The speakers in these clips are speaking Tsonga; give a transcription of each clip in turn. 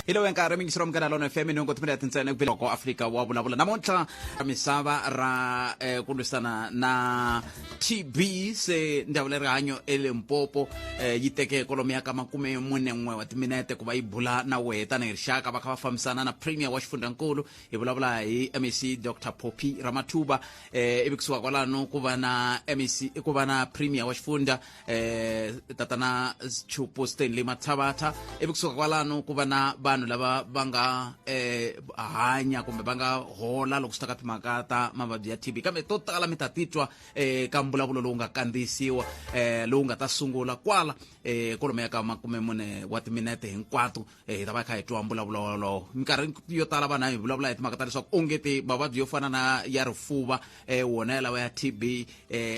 Hi lowu nkarhi mingisero wa Munghana Lona FM nhungu timinete ntsena ku loko Afrika wa vulavula namuntlha misava ra ku lwisana na TB se ndzawulo ya rihanyo eLimpopo yi teke kwalomuya ka 41 wa timinete ku va yi bula na wehe tanihi rixaka va kha va fambisana na premier wa xifundzankulu hi vulavula hi MEC Dr Phophi Ramathuba ivi kusuka kwalano ku va na MEC ku va na premier wa xifundza tatana Chupu Stanley Mathabatha ivi kusuka kwalano ku va na vanhu lava va nga hanya kumbe va nga hola loko swi ta ka timhaka ta mavabyi ya TB kambe to tala mi ta titwa ka mbulavulo lowu nga kandziyisiwa lowu nga ta sungula kwala kwalomuya ka 40 wa timinete hinkwato hi ta va hi kha hi twa mbulavulo wolowo. Minkarhi yo tala vanhu a hi vulavula hi timhaka ta leswaku onge ti mavabyi yo fana na ya rifuva wona yalawa ya TB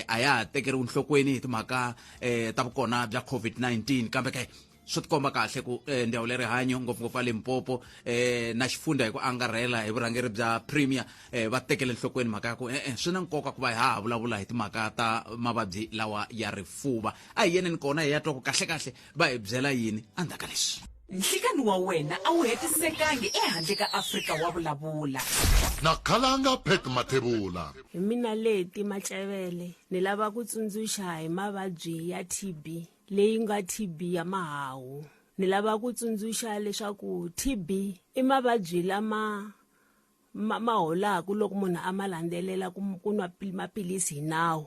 a ya ha tekeriwi nhlokweni hi timhaka ta vukona bya COVID-19 kambe ke swi tikomba kahle ku ndzawulo ya rihanyo ngopfungopfu a Limpopo na xifundza hi ku angarhela hi vurhangeri bya premier va tekele nhlokweni mhaka ya ku e-e swi na nkoka ku va hi ha ha vulavula hi timhaka ta mavabyi lawa ya rifuva. A hi yeneni kona hi ya twa ku kahle-kahle va hi byela yini endzhaku ka leswi. Nhlikani wa wena a wu hetisekangi ehandle ka Afrika wa vulavula. Na Khalanga Pat Mathebula. Hi mina Leti Macevele, ni lava ku tsundzuxa hi mavabyi ya TB leyi nga TB ya mahahu. Ni lava ku tsundzuxa leswaku TB i mavabyi lama ma, ma holaku loko munhu a ma landzelela ku, ku nwa maphilisi hi nawu.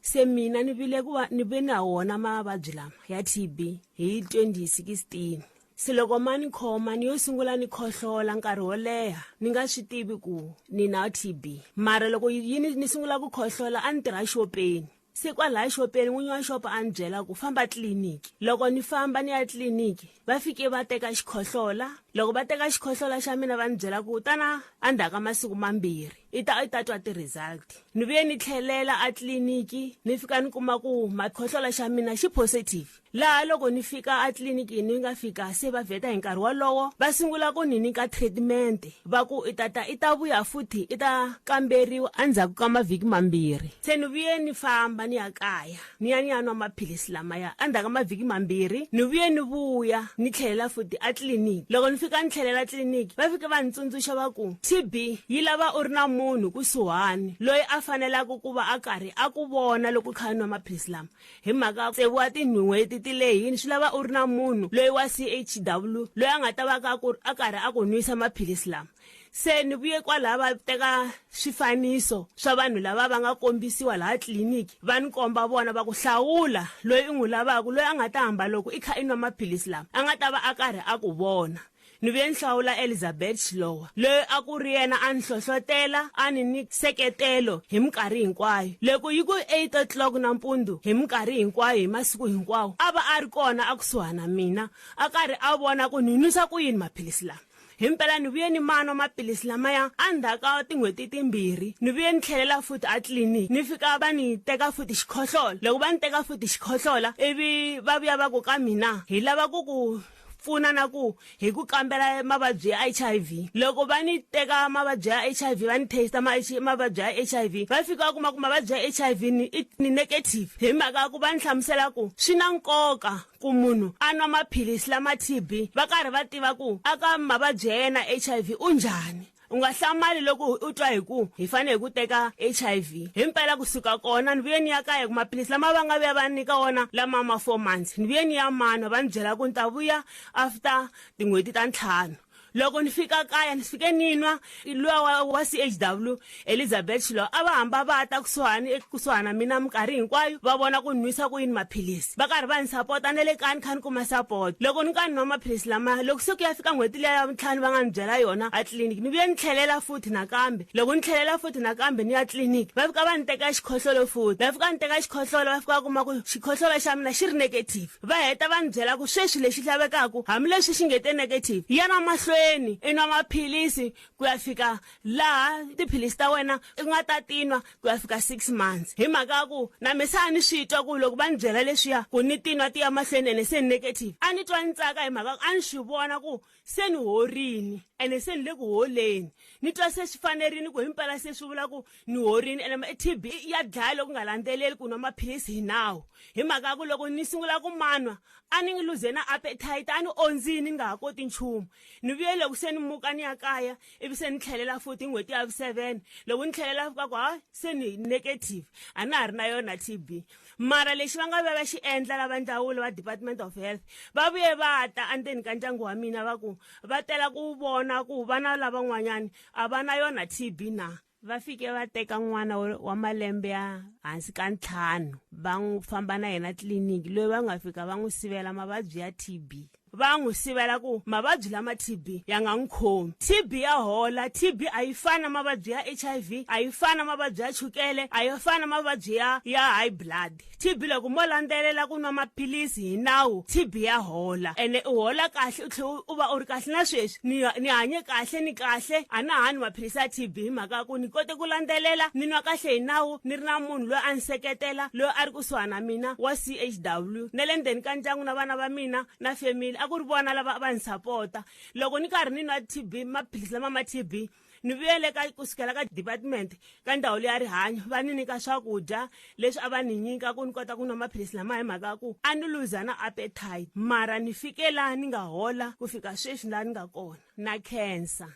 Se mina ni vile ku va ni ve na wona mavabyi lama ya TB hi 2016. Se loko ma ni khoma ni yo sungula ni khohlola nkarhi wo leha ni nga swi tivi ku ni na TB. Mara loko yi ni, ni sungula ku khohlola a ni tirha xopeni. Se kwalaya xopeni n'winyi wa xopo a ni byela ku famba tliliniki. Loko ni famba ni ya tliliniki va fike va teka xikhohlola. Loko va teka xikhohlola xa mina va ni byela ku tana endzhaku ka masiku mambirhi i ta i ta twa ti-result. Ni vuye ni tlhelela a tliliniki ni fika ni kuma ku makhohlola xa mina xi positive. Laha loko ni fika a tliliniki ni nga fika se va vheta hi nkarhi wolowo va sungula ku ni nyika treatment va ku i ta ta i ta vuya futhi i ta kamberiwa endzhaku ka mavhiki mambirhi. Se ni vuye ni famba ni ya kaya ni ya ni ya nwa maphilisi lamaya endzhaku ka mavhiki mambirhi ni vuye ni vuya ni tlhelela futhi a tliliniki. Loko ni fika ni tlhelela tliliniki va fike va ni tsundzuxa va ku TB yi lava u ri na munhu kusuhani loyi a fanelaka ku va a karhi a ku vona loko u kha u nwa maphilisi lama. Hi mhaka tsevu wa tin'hweti ti lehini swi lava u ri na munhu loyi wa CHW loyi a nga ta va ka ku a karhi a ku nwisa maphilisi lama. Se ni vuye kwalaha va teka swifaniso swa vanhu lava va nga kombisiwa laha tliliniki va ni komba vona va ku hlawula loyi u n'wi lavaka loyi a nga ta hamba loko i kha i nwa maphilisi lama a nga ta va a karhi a ku vona. Ni vuye ni hlawula Elizabeth Shilowa, loyi a ku ri yena a ni hlohlotela, a ni nyika nseketelo hi minkarhi hinkwayo. Loko yi ku 8 o'clock nampundzu hi minkarhi hinkwayo hi masiku hinkwawo, a va a ri kona ekusuhani na mina, a karhi a vona ku ni nwisa ku yini maphilisi lama. Himpela ni vuye ni ma nwa maphilisi lamaya endzhaku ka tin'hweti timbirhi. Ni vuye ni tlhelela futhi etliliniki, ni fika va ni teka futhi xikhohlola. Loko va ni teka futhi xikhohlola, ivi va vuya va ku ka mina, Hi lava ku ku pfuna na ku hi ku kambela mavabyi ya HIV. Loko va ni teka mavabyi ya HIV va ni testa mavabyi ya HIV va fika va kuma ku mavabyi ya HIV ni ni negative hi mhaka ya ku va ni hlamusela ku swi na nkoka ku munhu a nwa maphilisi lama TB va karhi va tiva ku aka mavabyi ya yena HIV u njhani. U nga hlamali loko u twa hi ku hi fanele hi ku teka HIV. Himpela ku suka kona ni vuye ni ya kaya hi ku maphilisi lama va nga vuya va ni nyika wona lama ma 4 months ni vuye ni ya manwa va ni byela ku ni ta vuya after tin'hweti ta ntlhanu. Loko ni fika kaya ni fike ni nwa luya wa CHW Elizabeth Shilowa a va hamba va ta kusuhani ekusuhani na mina minkarhi hinkwayo va vona ku ni nwisa ku yini maphilisi va karhi va ni sapota na le kaya ni kha ni kuma support loko ni ka ni nwa maphilisi lamaya loko se ku ya fika n'hweti liya ya vuntlhanu va nga ni byela yona a tliliniki ni vuye ni tlhelela futhi nakambe loko ni tlhelela futhi nakambe ni ya tliliniki va fika va ni teka xikhohlolo futhi va fika ni teka xikhohlolo va fika va kuma ku xikhohlolo xa mina xi ri negative va heta va ni byela ku sweswi lexi lavekaka hambileswi xi nge te negative yana mahlweni. mahlweni i nwa maphilisi ku ya fika laha tiphilisi ta wena i nga ta tinwa ku ya fika 6 months. Hi mhaka ya ku na me se a ni swi twa ku loko va ni byela leswiya ku ni tinwa ti ya mahlweni ene se ni negative, a ni twa ni tsaka hi mhaka ku a ni swi vona ku se ni horini ene se ni le ku holeni. Ni twa se swi fanerini ku himpela se swi vula ku ni horini ene TB ya dlaya loko nga landzeleli ku nwa maphilisi hi nawu. Hi mhaka ya ku loko ni sungula ku manwa a ni luze na appetite, a ni ondzini ni nga ha koti nchumu. Ni vuye loko se ni muka ni ya kaya, ivi se ni tlhelela futhi hi n'hweti ya vu-7. Loko ni tlhelela va ku ha se ni negative, a na ha ri na yona TB. Mara lexi va nga vuya va xi endla lava ndzawulo va Department of Health, va vuye va ta endzeni ka ndyangu wa mina va ku va tela ku vona ku vana lavan'wanyani a va na yona TB na. Va fike va teka n'wana wa malembe ya hansi ka 5 va n'wi famba na yena tliliniki, loyi va nga fika va n'wi sivela mavabyi ya TB. Va n'wi sivela ku mavabyi lama TB ya nga n'wi khomi. TB ya hola, TB a yi fani na mavabyi ya HIV, a yi fani na mavabyi ya chukele, a yi fani na mavabyi ya high blood. TB loko mo landzelela ku nwa maphilisi hi nawu, TB ya hola ene u hola kahle, u tlhela u va u ri kahle. Na sweswi ni hanye kahle, ni kahle, a na ha nwi maphilisi ya TB hi mhaka ya ku ni kote ku landzelela, ni nwa kahle hi nawu, ni ri na munhu loyi a ni seketela, loyi a ri kusuhana na mina wa CHW, na le ndzeni ka ndyangu na vana va mina na family a ku ri vona lava va ni sapota loko ni karhi ni nwa TB, maphilisi lama ma TB. Ni vuyele ka kusukela ka department ka ndzawulo ya rihanyo, va ni nyika swakudya leswi a va ni nyika ku ni kota ku nwa maphilisi lama hi mhaka ya ku a ni luza na appetite, mara ni fike laha ni nga hola ku fika sweswi laha ni nga kona. Na khensa.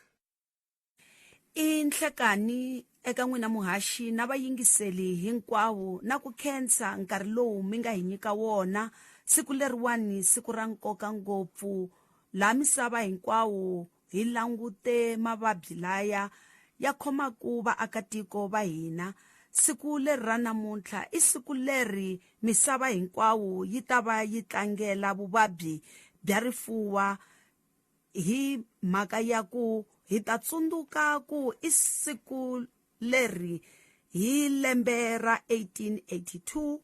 I nhlekani eka n'wina muhaxi na vayingiseli hinkwavo na ku khensa nkarhi lowu mi nga hi nyika wona siku leriwani, siku ra nkoka ngopfu laha misava hinkwawo hi langute mavabyi laya ya khomaka vaakatiko va hina. Siku leri ra namuntlha i siku leri misava hinkwawo yi ta va yi tlangela vuvabyi bya rifuva hi mhaka ya ku hi ta tsundzuka ku i siku leri hi lembe ra 1882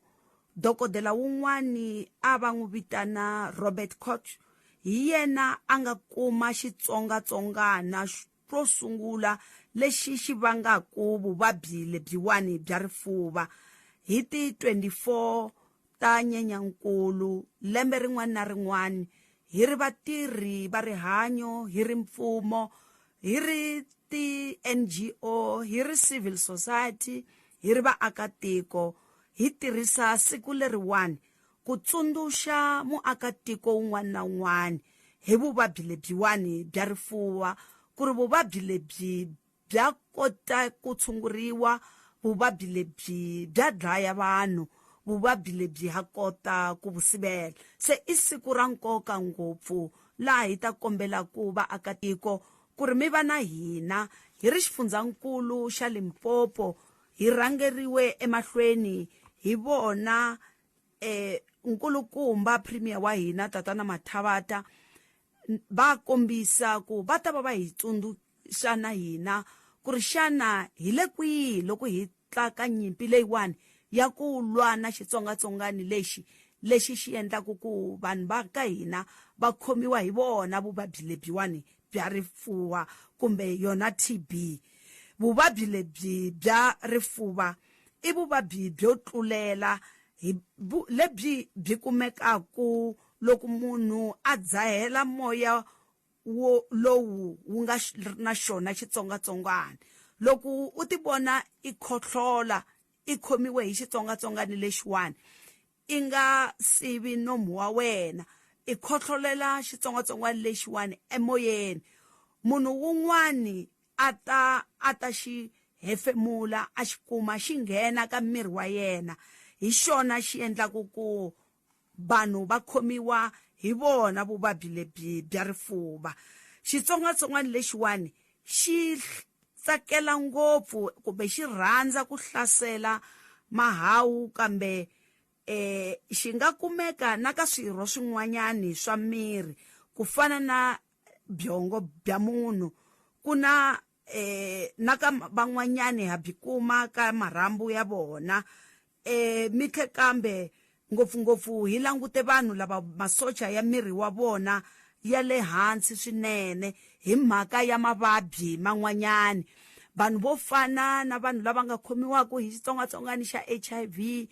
dokodela wun'wani a va n'wi vitana Robert Koch, hi yena a nga kuma xitsongwatsongwana xo sungula lexi xi vangaka vuvabyi lebyiwani bya rifuva hi ti 24 ta Nyenyankulu lembe rin'wana na rin'wana. Hi ri vatirhi va rihanyo, hi ri mfumo, hi ri ti-NGO, hi ri civil society, hi ri vaakatiko, hi tirhisa siku leriwani ku tsundzuxa muakatiko wun'wana na wun'wana hi vuvabyi lebyiwani bya rifuva, ku ri vuvabyi lebyi bya kota ku tshunguriwa, vuvabyi lebyi bya dlaya vanhu, vuvabyi lebyi ha kota ku vu sivela. Se i siku ra nkoka ngopfu laha hi ta kombela ku vaakatiko ku ri mi va na hina hi ri xifundzankulu xa Limpopo, hi rhangeriwe emahlweni hi vona nkulukumba premier wa hina Tatana Mathavata, va kombisa ku va ta va va hi tsundzuxa na hina ku ri xana hi le kwihi loko hi tlaka nyimpi leyiwani ya ku lwa na xitsongwatsongwana lexi, lexi xi endlaka ku vanhu va ka hina va khomiwa hi vona vuvabyi lebyiwani bya rifuva kumbe yona TB. Vuvabyi lebyi bya rifuva i vuvabyi byo tlulela hi lebyi byi kumekaka loko munhu a dzahela moya wo lowu wu nga na xona xitsongwatsongwana. Loko u tivona i khohlola i khomiwe hi xitsongwatsongwana lexiwani, i nga sivi nomu wa wena, i khohlolela xitsongwatsongwana lexiwani emoyeni, munhu wun'wani a ta a ta xi hefemula a xi kuma xi nghena ka miri wa yena. Hi xona xi endlaka ku vanhu va khomiwa hi vona vuvabyi lebyi bya rifuva. Xitsongwatsongwana lexiwani xi tsakela ngopfu kumbe xi rhandza ku hlasela mahawu, kambe xi nga kumeka na ka swirho swin'wanyani swa miri ku fana na byongo bya munhu. Ku na na ka van'wanyani ha byi kuma ka marhambu ya vona. Mitlhe kambe ngopfungopfu hi langute vanhu lava masocha ya miri wa vona ya le hansi swinene hi mhaka ya mavabyi man'wanyani. Vanhu vo fana na vanhu lava nga khomiwaka hi xitsongwatsongwana xa HIV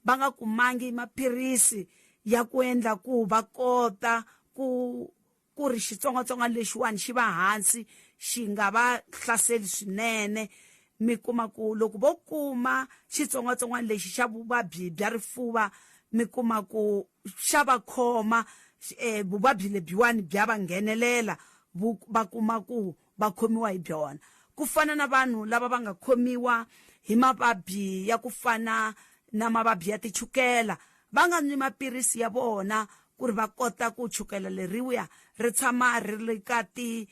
va nga kumangi maphilisi ya ku endla ku va kota ku ri xitsongwatsongwana lexiwani xi va hansi, xi nga va hlaseli swinene. Mi kuma ku loko vo kuma xitsongwatsongwana lexi xa vuvabyi bya rifuva, mi kuma ku xa va khoma, vuvabyi lebyiwani bya va nghenelela, va kuma ku va khomiwa hi byona. Ku fana na vanhu lava va nga khomiwa hi mavabyi ya ku fana na mavabyi ya tichukela, va nga nwi maphilisi ya vona ku ri va kota ku chukela leriya ri tshama ri ri ka ti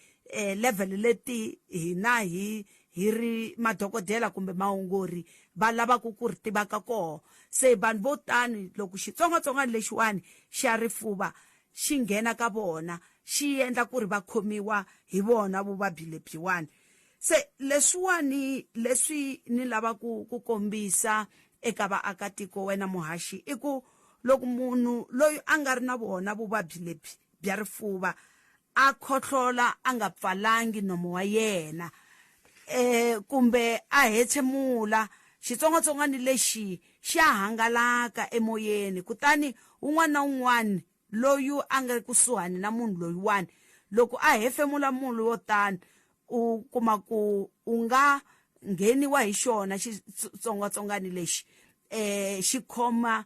level leti hina hi ri madokodela kumbe maongori va lavaka ku ri tivaka koho. Se vanhu vo tani loko xitsongwatsongwana lexiwani xa rifuva xi nghena ka vona, xi endla ku ri va khomiwa hi vona vuvabyi lebyiwani. Se leswiwani leswi ni lava ku kombisa eka vaakatiko wena muhaxi i ku loko munhu loyi a nga ri na vona vuvabyi lebyi bya rifuva a khohlola a nga pfalangi nomo wa yena, kumbe a hethemula, xitsongwatsongwana lexi xa hangalaka emoyeni, kutani un'wana na un'wana loyi a nga kusuhani na munhu loyiwani loko a hefemula munhu wo tani, u kuma ku u nga ngheniwa hi xona xitsongwatsongwana lexi, xi khoma,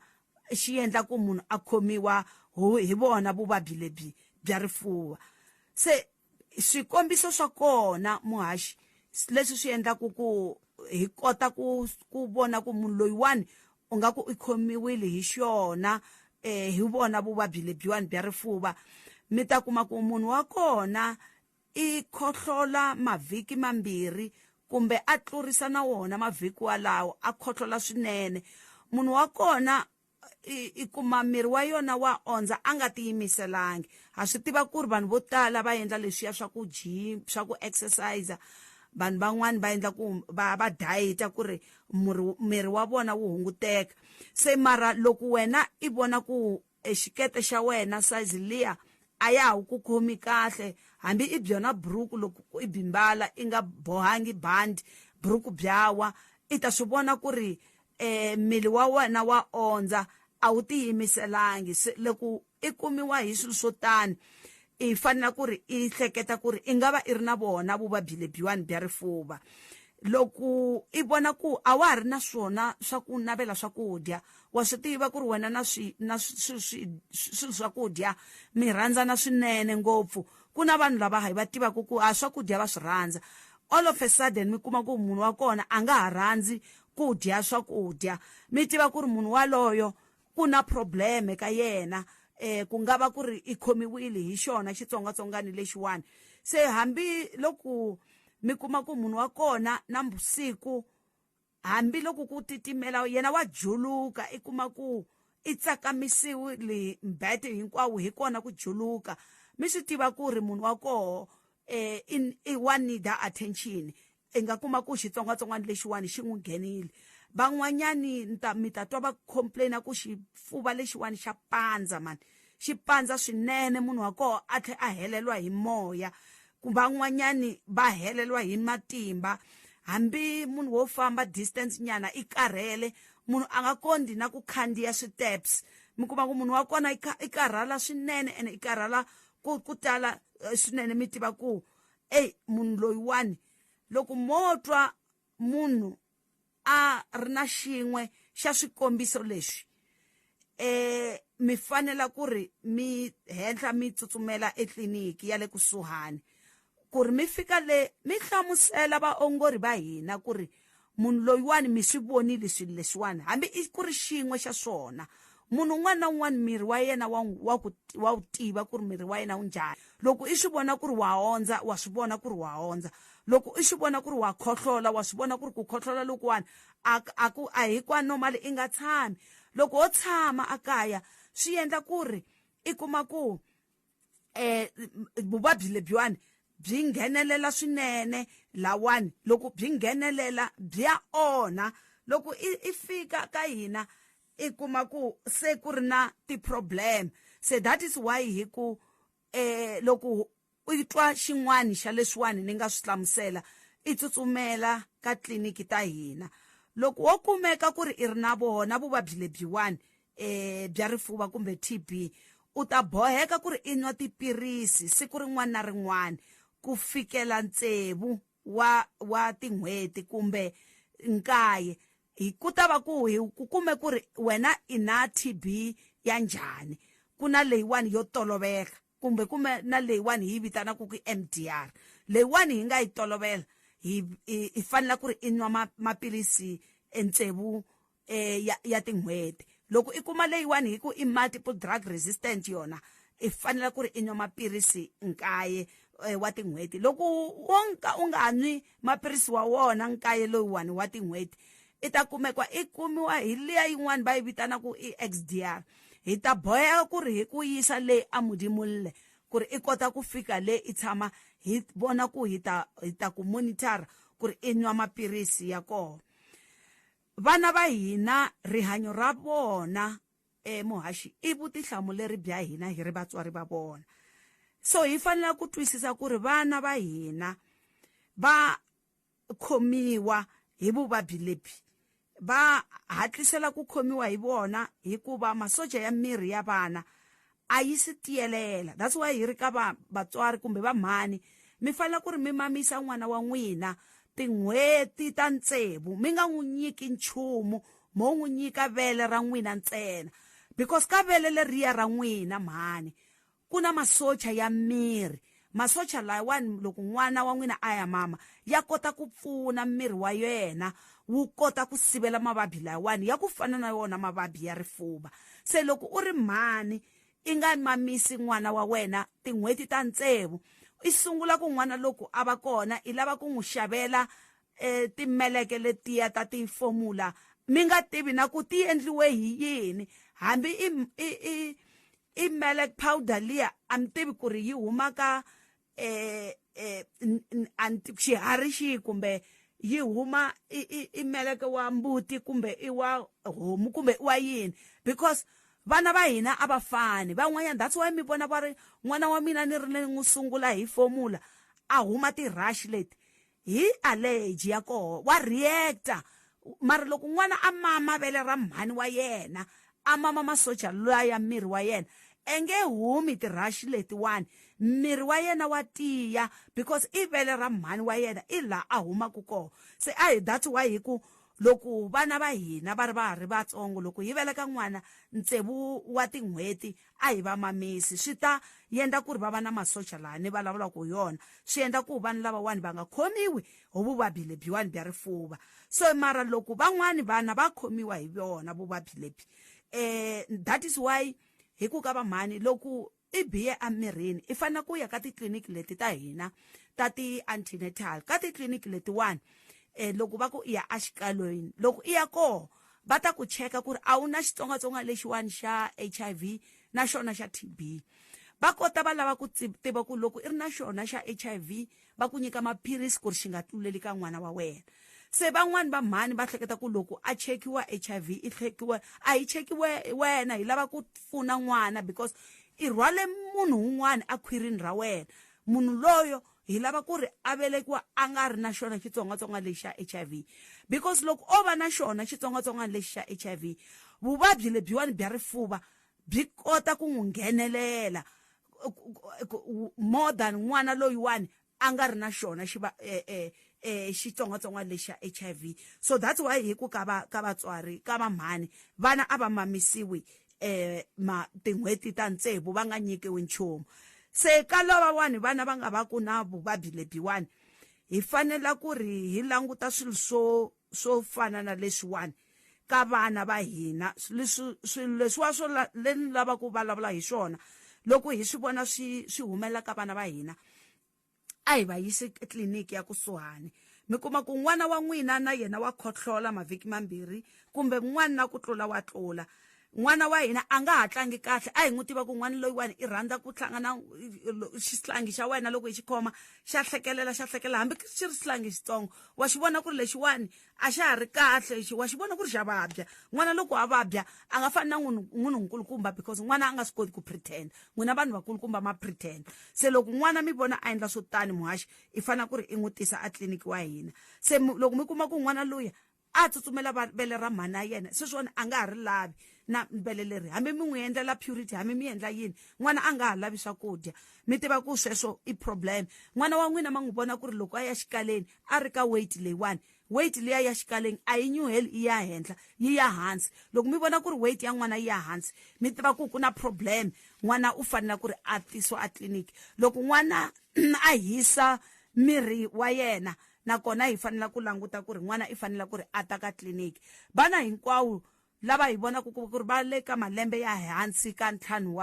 xi endla ku munhu a khomiwa hi vona vuvabyi lebyi bya rifuva. Se swikombiso swa kona muhaxi leswi swi endlaku ku hi kota ku vona ku munhu loyiwani u nga ku i khomiwile hi xona, hi vona vuvabyi lebyiwani bya rifuva, mi ta kuma ku munhu wa kona i khohlola mavhiki mambirhi kumbe a tlurisa na wona mavhiki walawo, a khohlola swinene. Munhu wa kona i kuma miri wa yona wa ondza a nga tiyimiselangi. Ha swi tiva ku ri vanhu vo tala va endla leswiya swa ku gym, swa ku exercise, vanhu van'wani va endla ku va diet ku ri miri wa vona wu hunguteka. Se mara loko wena i vona ku xikete xa wena size liya a ya ha ku khomi kahle, hambi i byona buruku loko i byi mbala i nga bohangi bandi, buruku bya wa, i ta swi vona ku ri miri wa wena wa ondza, a wu tiyimiselangi. Se loko i kumiwa hi swilo swo tani, i fanele ku ri i hleketa ku ri i nga va i ri na vona vuvabyi lebyiwani bya rifuva. Loko i vona ku a wa ha ri na swona swa ku navela swakudya, wa swi tiva ku ri wena na swi na swilo swakudya mi rhandzana swinene ngopfu. Ku na vanhu lava hi va tivaka ku a swakudya va swi rhandza, all of a sudden mi kuma ku munhu wa kona a nga ha rhandzi ku dya swakudya, mi tiva ku ri munhu waloyo ku na problem ka yena, ku nga va ku ri i khomiwile hi xona xitsongwatsongwana lexiwani. Se hambi loko mi kuma ku munhu wa kona na vusiku, hambi loko ku titimela, yena wa juluka, i kuma ku i tsakamisiwile mbete hinkwawo hi kona ku juluka, mi swi tiva ku ri munhu wa koho i wa need attention, i nga kuma ku xitsongwatsongwana lexiwani xi n'wi nghenile. Van'wanyani mi ta twa va complain-a ku xifuva lexiwani xa pandza mani, xi pandza swinene, munhu wa koho a tlhe a heleliwa hi moya. Van'wanyani va heleliwa hi matimba, hambi munhu wo famba distance nyana i karhele, munhu a nga kondi na ku khandziya switeps, mi kuma ku munhu wa kona i karhala swinene, ene i karhala ku tala swinene. Mi tiva ku ey munhu loyiwani loko mo twa munhu a ri na xin'we xa swikombiso leswi, mi fanela ku ri mi henhla mi tsutsumela etliliniki ya le kusuhani, ku ri mi fika le mi hlamusela vaongori va hina ku ri munhu loyiwani mi swi vonile swilo leswiwani, hambi i ku ri xin'we xa swona. Munhu un'wana na un'wana miri wa yena wa wu tiva ku ri miri wa yena wu njhani. Loko i swi vona ku ri wa ondza, wa swi vona ku ri wa ondza. Loko i swi vona ku ri wa khohlola, wa swi vona ku ri ku khohlola lokuwani a ku a hi kwa normal, i nga tshami. Loko ho tshama a kaya swi endla ku ri i kuma ku vuvabyi lebyiwani byi nghenelela swinene lawani, loko byi nghenelela byi ya onha. Loko i fika ka hina i kuma ku se ku ri na ti-problem. Se that is why hi ku Loko u twa xin'wana xa leswiwani ni nga swi hlamusela, i tsutsumela ka tliliniki ta hina. Loko wo kumeka ku ri i ri na vona vuvabyi lebyiwani bya rifuva kumbe TB, u ta boheka ku ri i nwa tipirisi siku rin'wana na rin'wana ku fikela tsevu wa tin'hweti kumbe nkaye. Hi ku ta va ku hi ku kume ku ri wena i na TB ya njhani, ku na leyiwani yo toloveka kumbe kume na leyiwani hi yi vitanaka ku MDR. Leyiwani hi nga yi tolovela, hi fanela ku ri i nwa maphilisi tsevu ya tin'hweti. Loko i kuma leyiwani hi ku i multiple drug resistant, yona i fanela ku ri i nwa maphilisi nkaye wa tin'hweti. Loko wo ka u nga nwi maphilisi wa wona nkaye loyiwani wa tin'hweti, i ta kumekwa i kumiwa hi liya yin'wani va yi vitanaka i XDR. Hi ta boheka ku ri hi ku yisa leyi a Modimolle ku ri i kota ku fika le i tshama, hi vona ku hi ta ku monitor ku ri i nwa maphilisi ya kona. Vana va hina, rihanyo ra vona, muhaxi, i vutihlamuleri bya hina hi ri vatswari va vona. So hi fanele ku twisisa ku ri vana va hina va khomiwa hi vuvabyi lebyi, va hatlisela ku khomiwa hi vona hikuva masocha ya miri ya vana a yi si tiyelela. That's why hi ri ka va vatswari kumbe va mhani, mi fanele ku ri mi mamisa n'wana wa n'wina tin'hweti ta tsevu, mi nga n'wi nyiki nchumu, mo n'wi nyika vele ra n'wina ntsena, because ka vele leriya ra n'wina, mhani, ku na masocha ya miri. Masocha lawani, loko n'wana wa n'wina a ya mama, ya kota ku pfuna miri wa yena wu kota ku sivela mavabyi lawani ya ku fana na wona mavabyi ya rifuva. Se loko u ri mhani, i nga mamisi n'wana wa wena tin'hweti ta tsevu, i sungula ku n'wana loko a va kona i lava ku n'wi xavela timeleke letiya ta ti-formula, mi nga tivi na ku ti endliwe hi yini, hambi i milk powder liya, a mi tivi ku ri yi huma ka xiharhi xihi, kumbe yi huma i meleke wa mbuti kumbe i wa homu kumbe i wa yini, because vana va hina a va fani van'wanyana. That's why mi vona va ri, "N'wana wa mina ni ri ni n'wi sungula hi formula, a huma ti-rash leti." Hi allergy ya koho, wa reacta. Mara loko n'wana a mama vele ra mhani wa yena, a mama masocha luya ya miri wa yena, enge humi ti-rash letiwani. Miri wa yena wa tiya because i vele ra mhani wa yena, i laha a humaka koho. Se a hi, that's why hi ku loko vana va hina va ri va ha ri vatsongo, loko hi veleka n'wana tsevu wa tin'hweti, a hi va mamisi. Swi ta endla ku ri va va na masocha laha ni vulavulaka hi yona, swi endla ku vana lavawani va nga khomiwi hi vuvabyi lebyiwani bya rifuva. So mara loko van'wani vana va khomiwa hi vona vuvabyi lebyi, that is why hi ku ka vamhani, loko i biye emirini, i fanele ku ya ka titliliniki leti ta hina ta ti-antenatal. Ka titliliniki letiwani, loko va ku i ya exikalweni, loko i ya koho va ta ku cheka ku ri a wu na xitsongwatsongwana lexiwani xa HIV na xona xa TB. Va kota va lava ku tiva ku loko i ri na xona xa HIV, va ku nyika maphilisi ku ri xi nga tluleli ka n'wana wa wena. Se van'wani va mhani va hleketa ku loko a chekiwa HIV, i chekiwa, a hi chekiwe wena, hi lava ku pfuna n'wana because i rhwale munhu un'wana a khwirini ra wena. Munhu loyo hi lava ku ri a velekiwa a nga ri na xona xitsongwatsongwana lexi xa HIV, because loko o va na xona xitsongwatsongwana lexi xa HIV, vuvabyi lebyiwani bya rifuva byi kota ku n'wi nghenelela more than n'wana loyiwani a nga ri na xona xiva xitsongwatsongwana lexi xa HIV. So that's why hi ku ka va ka vatswari, ka vamhani, vana a va mamisiwi ma tin'hweti ta tsevu va nga nyikiwi nchumu. Se ka lavawani vana va nga va ku na vuvabyi lebyiwani, hi fanela ku ri hi languta swilo swo fana na leswiwani ka vana va hina. Leswi swilo leswiwa swo le ni lava ku vulavula hi swona, loko hi swi vona swi humelela ka vana va hina, a hi va yisi etliliniki ya kusuhani. Mi kuma ku n'wana wa n'wina na yena wa khohlola mavhiki mambirhi kumbe n'wana na ku tlula, wa tlula. N'wana wa hina a nga ha tlangi kahle. A hi n'wi tiva ku n'wana loyiwani i rhandza ku tlanga na xihlangi xa wena. Loko hi xi khoma xa hlekelela, xa hlekelela, hambi xi ri xihlangi xitsongo, wa xi vona ku ri lexiwani a xa ha ri kahle, wa xi vona ku ri xa vabya. N'wana loko a vabya a nga fani na munhu nkulukumba, because n'wana a nga swi koti ku pretend. N'wina vanhu vakulukumba ma pretend. Se loko n'wana mi vona a endla swo tani, muhaxi, i fanele ku ri i n'wi tisa a tliliniki wa hina. Se loko mi kuma ku n'wana luya a tsutsumela vele ra mhana ya yena, sweswiwani a nga ha ri lavi na vele leri, hambi mi n'wi endlela purity, hambi mi endla yini, n'wana a nga ha lavi swakudya, mi tiva ku sweswo i problem. N'wana wa n'wina ma n'wi vona ku ri loko a ya xikaleni a ri ka weight leyiwani, weight liya ya xikaleni a yi nyuheli, yi ya henhla, yi ya hansi. Loko mi vona ku ri weight ya n'wana yi ya hansi, mi tiva ku ku na problem. N'wana u fanele ku ri a tisiwa a tliliniki. Loko n'wana a hisa miri wa yena, nakona hi fanele ku languta ku ri n'wana i fanele ku ri a ta ka tliliniki. Vana hinkwawo lava hi vonaka ku ri va le ka malembe ya hansi ka 5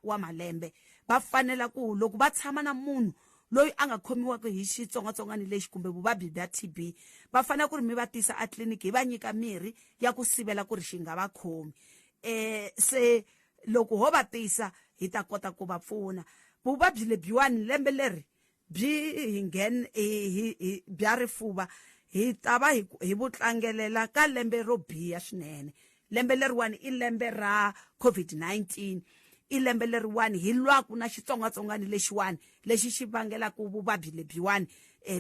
wa malembe, va fanela ku loko va tshama na munhu loyi a nga khomiwaka hi xitsongwatsongwana lexi kumbe vuvabyi bya TB, va fanele ku ri mi va tisa a tliliniki, hi va nyika mirhi ya ku sivela ku ri xi nga va khomi. Se loko ho va tisa, hi ta kota ku va pfuna. Vuvabyi lebyiwani lembe leri byi hi nghen hi bya rifuva, hi ta va hi vu tlangelela ka lembe ro biha swinene. Lembe leriwani i lembe ra COVID-19, i lembe leriwani hi lwaku na xitsongwatsongwana lexiwani lexi xi vangelaka vuvabyi lebyiwani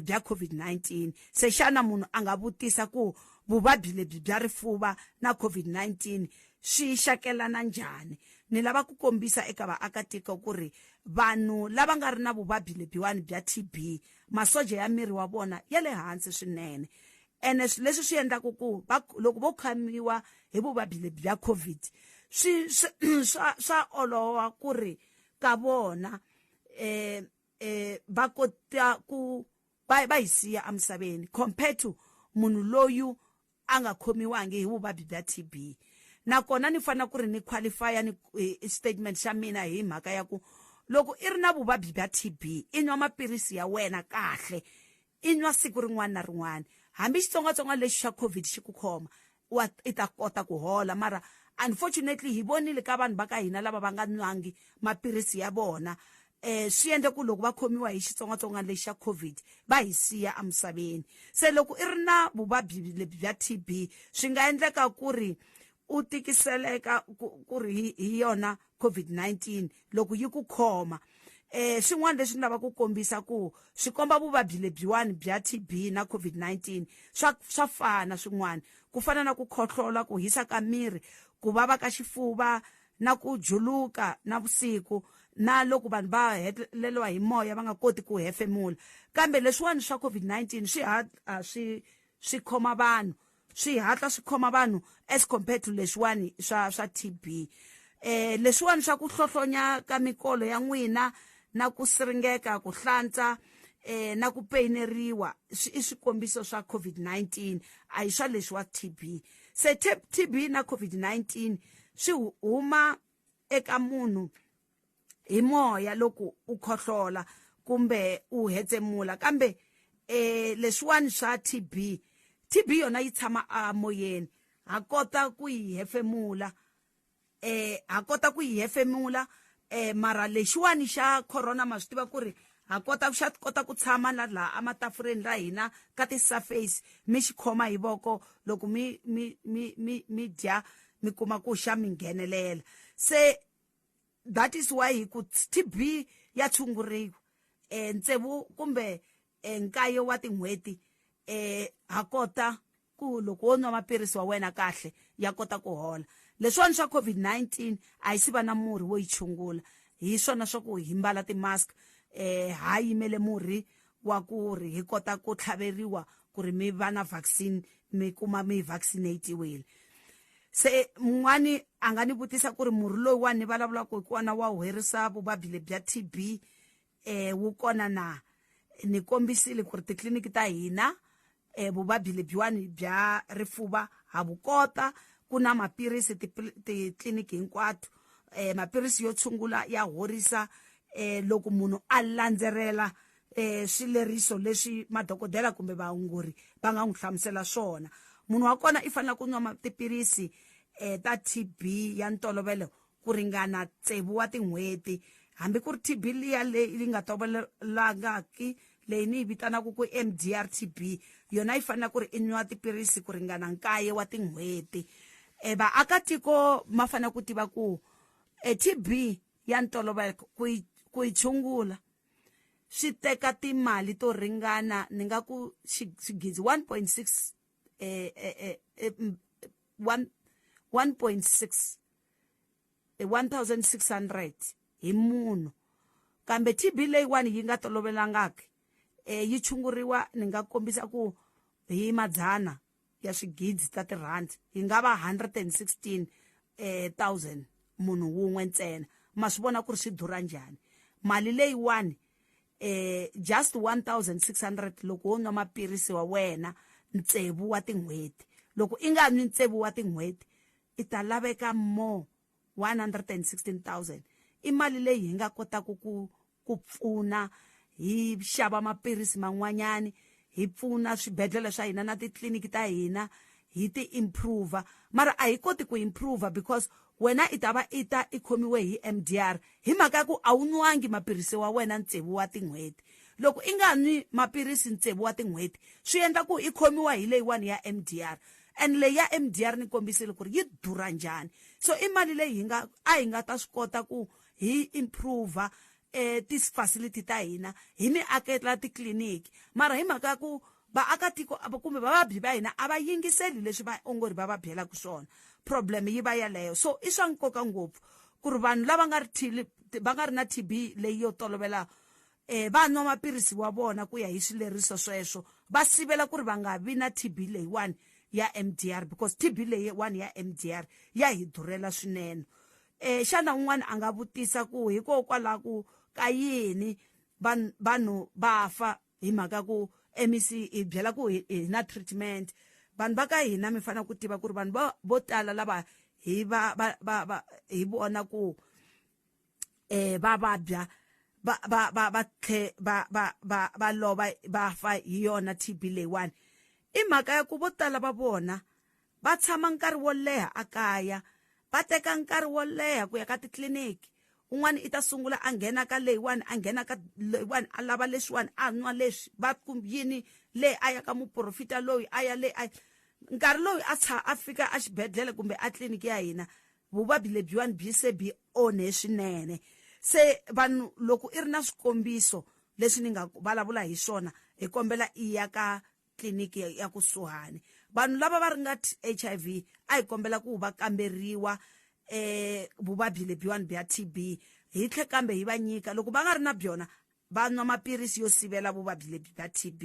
bya COVID-19. Se xana munhu a nga vutisa ku vuvabyi lebyi bya rifuva na COVID-19 swi xakelana njhani? Ni lava ku kombisa eka vaakatiko ku ri vanhu lava nga ri na vuvabyi lebyiwani bya TB, masoja ya miri wa vona ya le hansi swinene. Ene leswi swi endlaka ku loko vo khamiwa hi vuvabyi lebyi bya COVID, swi swa olova ku ri ka vona va kota ku va hi siya emisaveni compared to munhu loyu a nga khomiwangi hi vuvabyi bya TB. Nakona ni fanele ku ri ni qualify ni statement xa mina hi mhaka ya ku loko i ri na vuvabyi bya TB, i nwa maphilisi ya wena kahle, i nwa siku rin'wana na rin'wana, hambi xitsongwatsongwana lexi xa COVID xi ku khoma, wa i ta kota ku hola. Mara unfortunately hi vonile ka vanhu va ka hina lava va nga nwangi maphilisi ya vona, swi endla ku loko va khomiwa hi xitsongwatsongwana lexi xa COVID, va hi siya emisaveni. Se loko i ri na vuvabyi lebyi bya TB, swi nga endleka ku ri u tikiseleka ku ri hi yona COVID-19 loko yi ku khoma. Swin'wana leswi ni lava ku kombisa ku swi komba vuvabyi lebyiwani bya TB na COVID-19 swa fana swin'wana, ku fana na ku khohlola, ku hisa ka miri, ku vava ka xifuva na ku juluka na vusiku, na loko vanhu va heleriwa hi moya va nga koti ku hefemula. Kambe leswiwani swa COVID-19 swi hatla swi khoma vanhu, swi hatla swi khoma vanhu as compared to leswiwani swa TB. Leswiwani swa ku hlohlonya ka mikolo ya n'wina na ku siringeka, ku hlantsa, na ku peyineriwa, i swikombiso swa COVID-19, a hi swa leswi wa TB. Se TB na COVID-19 swi huma eka munhu hi moya loko u khohlola kumbe u hetsemula. Kambe leswiwani swa TB, TB yona yi tshama a moyeni, ha kota ku yi hefemula, ha kota ku yi hefemula. Mara lexiwani xa corona, ma swi tiva ku ri ha kota xa kota ku tshama na laha ematafureni ra hina ka ti-surface, mi xi khoma hi voko loko mi dya, mi kuma ku xa mi nghenelela. Se that is why hi ku TB ya tshunguriwa 6 kumbe 9 wa tin'hweti. Ha kota ku loko wo nwa maphilisi wa wena kahle, ya kota ku hola. Leswiwani swa COVID-19 a hi si va na murhi wo yi tshungula. Hi swona swa ku hi mbala ti-mask, ha yimele murhi wa ku ri hi kota ku tlhaveriwa ku ri mi va na vaccine, mi kuma mi vaccinatiwile. Se mun'wani a nga ni vutisa ku ri murhi lowuwani ni vulavulaka hi kona wa herisa vuvabyi lebyi bya TB wu kona na? Ni kombisile ku ri titliliniki ta hina, vuvabyi lebyiwani bya rifuva ha vu kota ku na maphilisi titliliniki hinkwato. Maphilisi yo tshungula ya horisa loko munhu a landzelela swileriso leswi madokodela kumbe vaongori va nga n'wi hlamusela swona. Munhu wa kona i fanele ku nwa tiphilisi. ta TB ya ntolovelo ku ringana tsevu wa tin'hweti. Hambi ku ri TB liya leyi nga tovelangaki leyi ni yi vitanaka ku MDR TB, yona yi fanele ku ri i nwa tiphilisi ku ringana nkaye wa tin'hweti. Vaakatiko ma fanele ku tiva ku TB ya ntolovelo ku yi tshungula swi teka timali to ringana ni nga ku xigidzi 1.6, 1.6, 1600 hi munhu. Kambe TB leyiwani yi nga tolovelangaki yi tshunguriwa ni nga kombisa ku hi madzana ya swigidi ta tirhandi, yi nga va 116 thousand munhu wun'we ntsena. Ma swi vona ku ri swi durha njhani mali leyiwani. Just 1600 loko wo nwa maphilisi wa wena ntsevu wa tin'hweti. Loko i nga nwi ntsevu wa tin'hweti, i ta laveka more 116,000. I mali leyi hi nga kotaka ku pfuna hi xava maphilisi man'wanyani, hi pfuna swibedhlele swa hina na titliliniki ta hina, hi ti improve. Mara a hi koti ku improve because wena i ta va i ta i khomiwe hi MDR hi mhaka ya ku a wu nwangi maphilisi wa wena tsevu wa tin'hweti. Loko i nga nwi maphilisi tsevu wa tin'hweti, swi endla ku i khomiwa hi leyiwani ya MDR, and leyi ya MDR ni kombisile ku ri yi durha njhani. So i mali leyi hi nga a hi nga ta swi kota ku hi improve ti-facility ta hina, hi mi akela titliliniki. Mara hi mhaka ya ku vaakatiko kumbe vavabyi va hina a va yingiseli leswi vaongori va va byelaka swona, problem yi va yaleyo. So i swa nkoka ngopfu ku ri vanhu lava nga ri va nga ri na TB leyi yo tolovela va nwa maphilisi wa vona ku ya hi swileriso sweswo, va sivela ku ri va nga vi na TB leyiwani ya MDR, because TB leyiwani ya MDR ya hi durhela swinene. Xana un'wana a nga vutisa ku hikokwalaho ku ka yini vanhu va fa hi mhaka ku MEC hi byela ku hi na treatment? Vanhu va ka hina, mi fanele ku tiva ku ri vanhu vo tala lava hi va va va va hi vona ku va vabya, va va va va tlhe va va va va lova, va fa hi yona TB leyiwani, i mhaka ya ku vo tala va vona va tshama nkarhi wo leha a kaya, va teka nkarhi wo leha ku ya ka titliliniki. Un'wana i ta sungula a nghena ka leyiwani, a nghena ka leyiwani, a lava leswiwani, a nwa leswi, va ku yini leyi, a ya ka muprofita loyi, a ya le a nkarhi loyi a tsha a fika a xibedhlele kumbe a tliliniki ya hina, vuvabyi lebyiwani byi se byi onhe swinene. Se vanhu, loko i ri na swikombiso leswi ni nga vulavula hi swona, hi kombela i ya ka tliliniki ya kusuhani. Vanhu lava va ri nga HIV, a hi kombela ku va kamberiwa vuvabyi lebyiwani bya TB, hi tlhe kambe hi va nyika, loko va nga ri na byona, va nwa maphilisi yo sivela vuvabyi lebyi bya TB.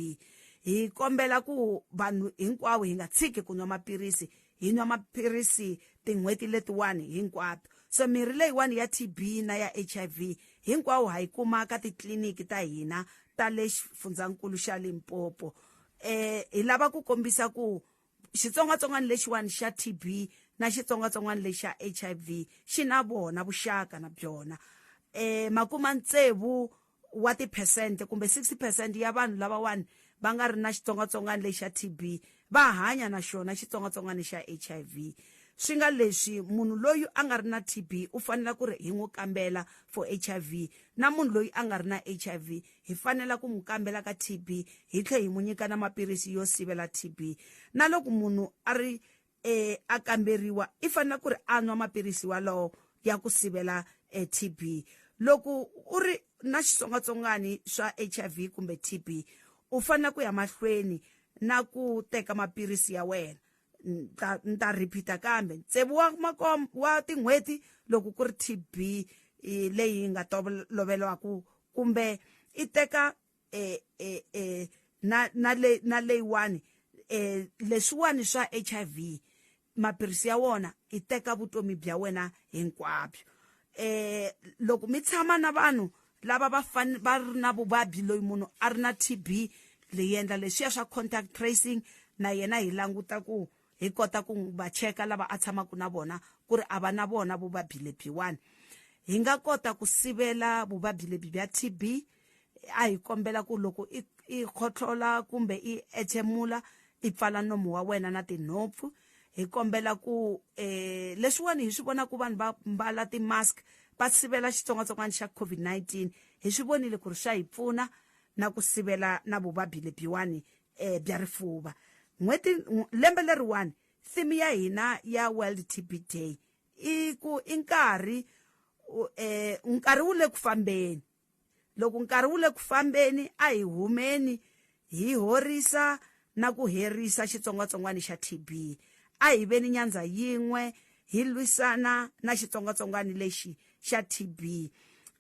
Hi kombela ku vanhu hinkwavo hi nga tshiki ku nwa maphilisi, hi nwa maphilisi tin'hweti letiwani hinkwato. So mirhi leyiwani ya TB na ya HIV hinkwawo ha yi kuma ka titliliniki ta hina ta le xifundzankulu xa Limpopo. Hi lava ku kombisa ku xitsongwatsongwana lexiwani xa TB na xitsongwatsongwana lexi xa HIV xi na vona vuxaka na byona. 60 wa tiphesente kumbe 60% ya vanhu lavawani va nga ri na xitsongwatsongwana lexi xa TB va hanya na xona xitsongwatsongwana xa HIV. Swi nga leswi, munhu loyi a nga ri na TB u fanele ku ri hi n'wi kambela for HIV, na munhu loyi a nga ri na HIV hi fanela ku n'wi kambela ka TB, hi tlhe hi n'wi nyika na maphilisi yo sivela TB. Na loko munhu a ri a kamberiwa, i fanele ku ri a nwa maphilisi walowo ya ku sivela TB. Loko u ri na xitsongwatsongwana swa HIV kumbe TB, u fanele ku ya mahlweni na ku teka maphilisi ya wena. Ni ta repeat kambe, tsevu wa makom wa tin'hweti loko ku ri TB leyi nga tolovelwaku, kumbe i teka na le na leyiwani leswiwani swa HIV, maphilisi ya wona i teka vutomi bya wena hinkwabyo. Loko mi tshama na vanhu lava va va ri na vuvabyi, loyi munhu a ri na TB leyi, endla leswiya swa contact tracing na yena, hi languta ku hi kota ku va cheka lava a tshamaka na vona ku ri a va na vona vuvabyi lebyiwani, hi nga kota ku sivela vuvabyi lebyi bya TB. A hi kombela ku loko i khohlola kumbe i ethemula, i pfala nomu wa wena na tinhompfu. Hi kombela ku leswiwani hi swi vonaka vanhu va mbala ti-mask va sivela xitsongwatsongwana xa COVID-19, hi swi vonile ku ri swa hi pfuna na ku sivela na vuvabyi lebyiwani bya rifuva. N'hweti lembe leriwani theme ya hina ya World TB Day i ku i nkarhi nkarhi wu le ku fambeni. Loko nkarhi wu le ku fambeni a hi humeni hi horisa na ku herisa xitsongwatsongwana xa TB. A hi veni nyandza yin'we hi lwisana na xitsongwatsongwana lexi xa TB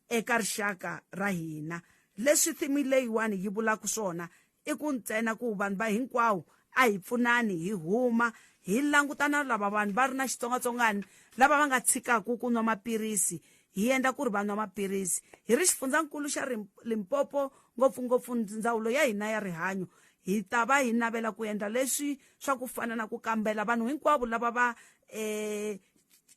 eka rixaka ra hina. Leswi theme leyiwani yi vulaka swona i ku ntsena ku vanhu va hinkwawo a hi pfunani hi huma hi langutana lava vanhu va ri na xitsongwatsongwana lava va nga tshikaka ku nwa maphilisi, hi endla ku ri va nwa maphilisi. Hi ri xifundzankulu xa Limpopo, ngopfungopfu ndzawulo ya hina ya rihanyo, hi ta va hi navela ku endla leswi swa ku fana na ku kambela vanhu hinkwavo lava va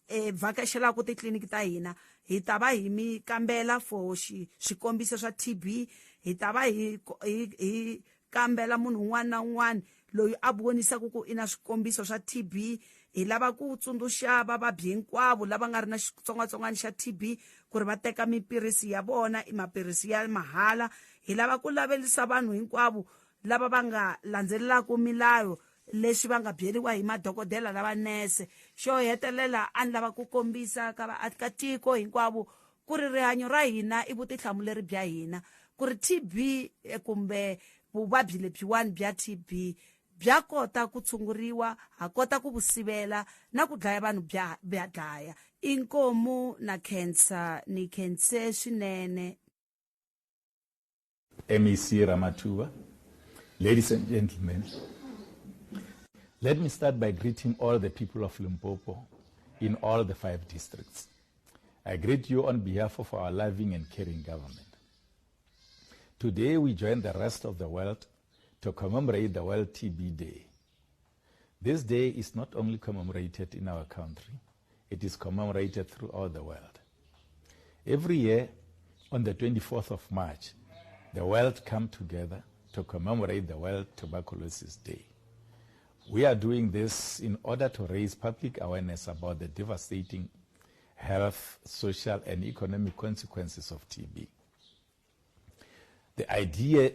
vhakaxelaka titliliniki ta hina. Hi ta va hi mi kambela for swikombiso swa TB. Hi ta va hi kambela munhu un'wana na un'wana loyi a vonisaka ku i na swikombiso swa TB. Hi lava ku tsundzuxa vavabyi hinkwavo lava nga ri na xitsongwatsongwana xa TB ku ri va teka mipirisi ya vona, i mapirisi ya mahala. Hi lava ku lavelisa vanhu hinkwavo lava va nga landzelelaka milayo leswi va nga byeriwa hi madokodela lava nese. Xo hetelela a ni lava ku kombisa ka vaakatiko hinkwavo ku ri rihanyo ra hina i vutihlamuleri bya hina, ku ri TB kumbe vuvabyi lebyiwani bya TB bya kota ku tshunguriwa, ha kota ku vu sivela na ku dlaya vanhu bya dlaya. Inkomu na khensa, ni khense swinene. MEC Ramathuba, ladies and gentlemen, let me start by greeting all the people of Limpopo in all the 5 districts. I greet you on behalf of our loving and caring government. Today we join the rest of the world to commemorate the World TB Day. This day is not only commemorated in our country, it is commemorated throughout the world. Every year on the 24th of March, the world comes together to commemorate the World Tuberculosis Day. We are doing this in order to raise public awareness about the devastating health, social, and economic consequences of TB. The idea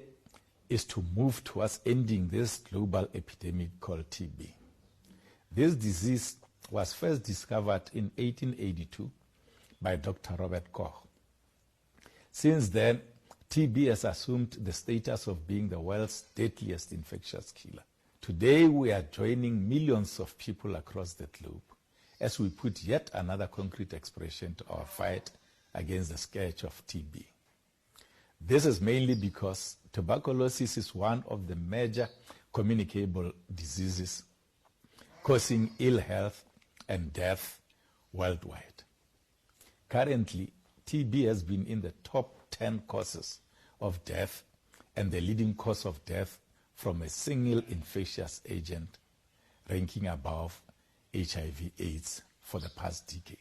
is to move towards ending this global epidemic called TB. This disease was first discovered in 1882 by Dr. Robert Koch. Since then, TB has assumed the status of being the world's deadliest infectious killer. Today, we are joining millions of people across the globe as we put yet another concrete expression to our fight against the scourge of TB. This is mainly because tuberculosis is one of the major communicable diseases causing ill health and death worldwide. Currently, TB has been in the top 10 causes of death and the leading cause of death from a single infectious agent, ranking above HIV/AIDS for the past decade.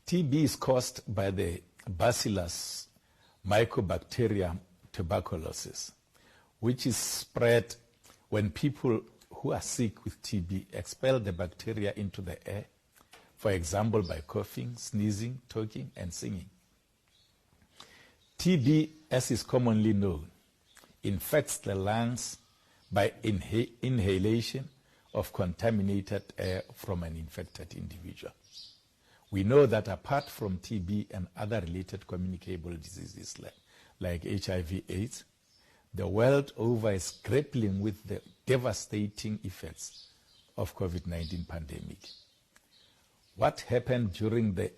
TB is caused by the Bacillus Mycobacterium tuberculosis, which is spread when people who are sick with TB expel the bacteria into the air, for example, by coughing, sneezing, talking, and singing. TB, as is commonly known, infects the lungs by inhalation of contaminated air from an infected individual. We know that apart from TB and other related communicable diseases like HIV/AIDS, the world over is grappling with the devastating effects of COVID-19 pandemic. What happened during the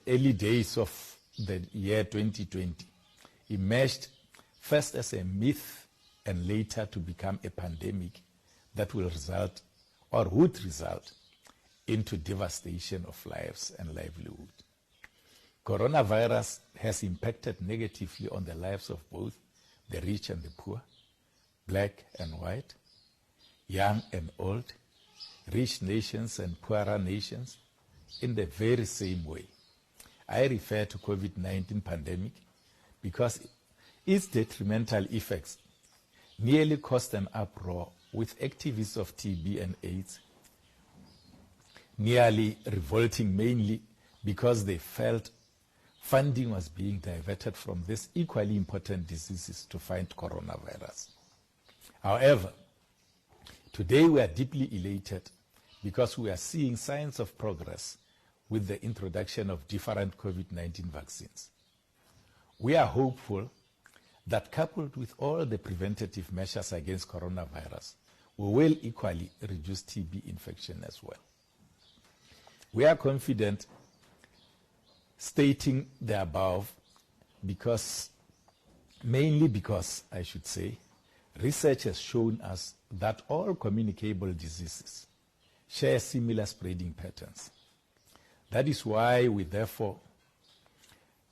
early days of the year 2020 emerged first as a myth and later to become a pandemic that will result or would result into devastation of lives and livelihood. Coronavirus has impacted negatively on the lives of both the rich and the poor, black and white, young and old, rich nations and poorer nations in the very same way. I refer to COVID-19 pandemic because its detrimental effects nearly caused an uproar with activists of TB and AIDS nearly revolting, mainly because they felt funding was being diverted from these equally important diseases to fight coronavirus. However, today we are deeply elated because we are seeing signs of progress with the introduction of different COVID-19 vaccines. We are hopeful that, coupled with all the preventative measures against coronavirus, we will equally reduce TB infection as well. We are confident stating the above because, mainly because, I should say, research has shown us that all communicable diseases share similar spreading patterns. That is why we therefore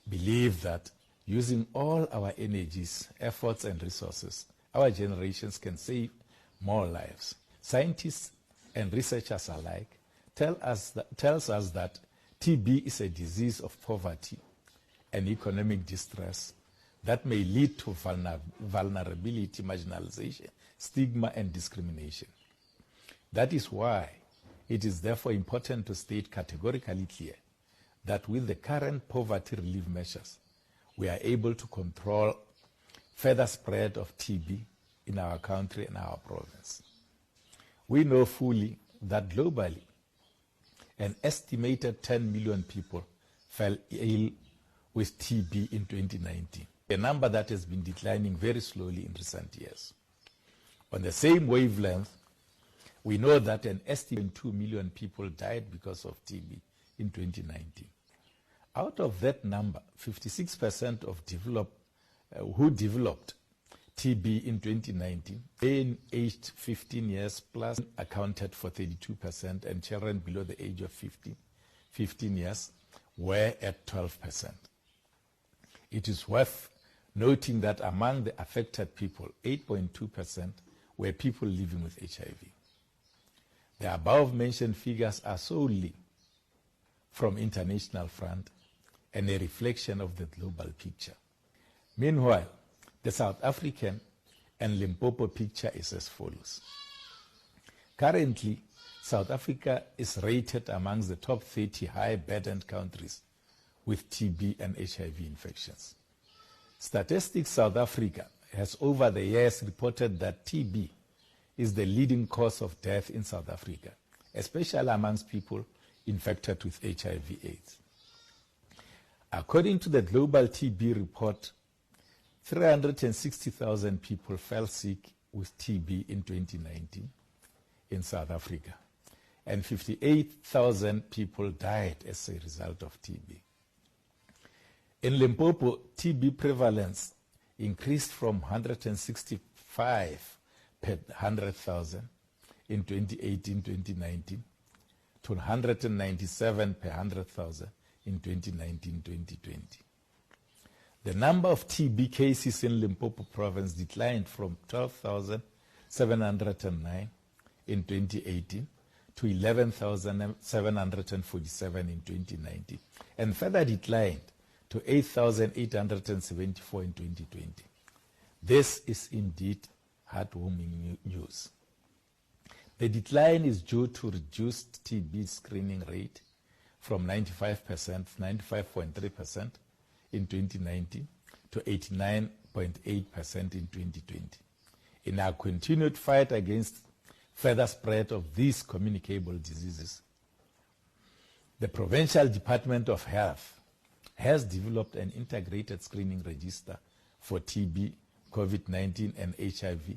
believe that using all our energies, efforts, and resources, our generations can save more lives. Scientists and researchers alike tells us that TB is a disease of poverty and economic distress that may lead to vulnerability, marginalization, stigma, and discrimination. That is why it is therefore important to state categorically clear that with the current poverty relief measures, we are able to control further spread of TB in our country and our province. We know fully that globally, an estimated 10 million people fell ill with TB in 2019, a number that has been declining very slowly in recent years. On the same wavelength, we know that an estimated 2 million people died because of TB in 2019. Out of that number, 56% of who developed TB in 2019, men aged 15 years plus accounted for 32%, and children below the age of 15 years were at 12%. It is worth noting that among the affected people, 8.2% were people living with HIV. The above-mentioned figures are solely from international front and a reflection of the global picture. Meanwhile, the South African and Limpopo picture is as follows. Currently, South Africa is rated amongst the top 30 high-burdened countries with TB and HIV infections. Statistics South Africa has over the years reported that TB is the leading cause of death in South Africa, especially amongst people infected with HIV/AIDS. According to the Global TB report, 360,000 people fell sick with TB in 2019 in South Africa, and 58,000 people died as a result of TB. In Limpopo, TB prevalence increased from 165 per 100,000 in 2018-2019 to 197 per 100,000 in 2019-2020. The number of TB cases in Limpopo province declined from 12,709 in 2018 to 11,747 in 2019, and further declined to 8,874 in 2020. This is indeed heartwarming news. The decline is due to reduced TB screening rate from 95.3% in 2019 to 89.8% in 2020. In our continued fight against further spread of these communicable diseases, the Provincial Department of Health has developed an integrated screening register for TB, COVID-19, and HIV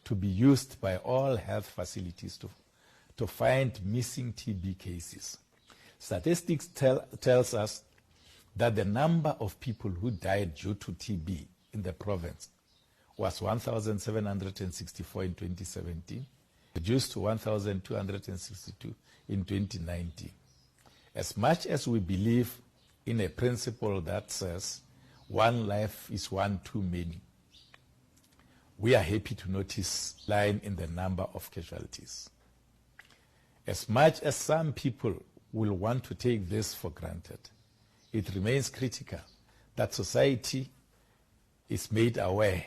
to be used by all health facilities to find missing TB cases. Statistics tells us that the number of people who died due to TB in the province was 1,764 in 2017, reduced to 1,262 in 2019. As much as we believe in a principle that says one life is one too many, we are happy to notice line in the number of casualties. As much as some people will want to take this for granted, it remains critical that society is made aware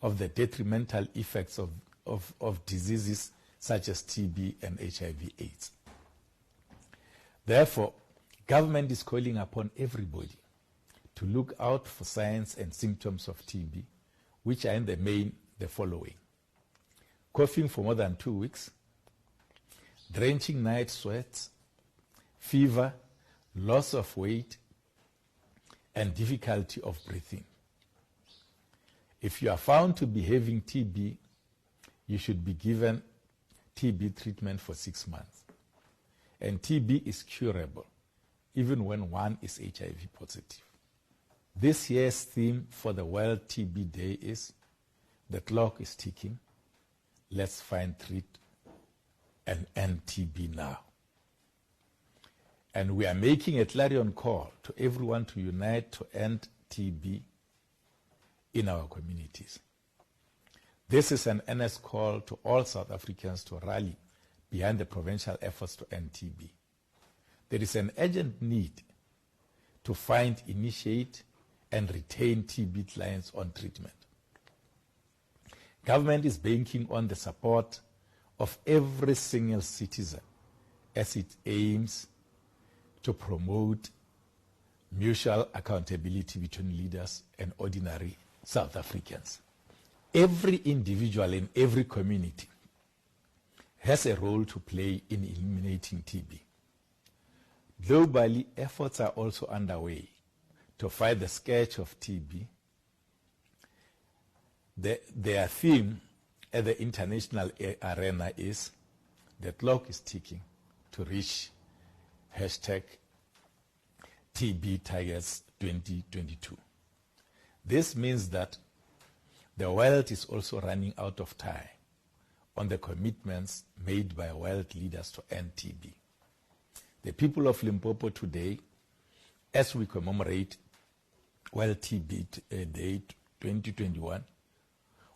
of the detrimental effects of of diseases such as TB and HIV AIDS. Therefore, government is calling upon everybody to look out for signs and symptoms of TB, which are in the main the following: coughing for more than 2 weeks, drenching night sweats, fever, loss of weight, and difficulty of breathing. If you are found to be having TB, you should be given TB treatment for 6 months. And TB is curable, even when one is HIV positive. This year's theme for the World TB Day is, The Clock is Ticking, Let's Find, Treat, and End TB Now. And we are making a clarion call to everyone to unite to end TB in our communities. This is an earnest call to all South Africans to rally behind the provincial efforts to end TB. There is an urgent need to find, initiate, and retain TB clients on treatment. Government is banking on the support of every single citizen as it aims to promote mutual accountability between leaders and ordinary South Africans. Every individual in every community has a role to play in eliminating TB. Globally, efforts are also underway to fight the scourge of TB. Their theme at the international arena is, the clock is ticking to reach hashtag TB targets 2022. This means that the world is also running out of time on the commitments made by world leaders to end TB. The people of Limpopo today, as we commemorate World TB Day 2021,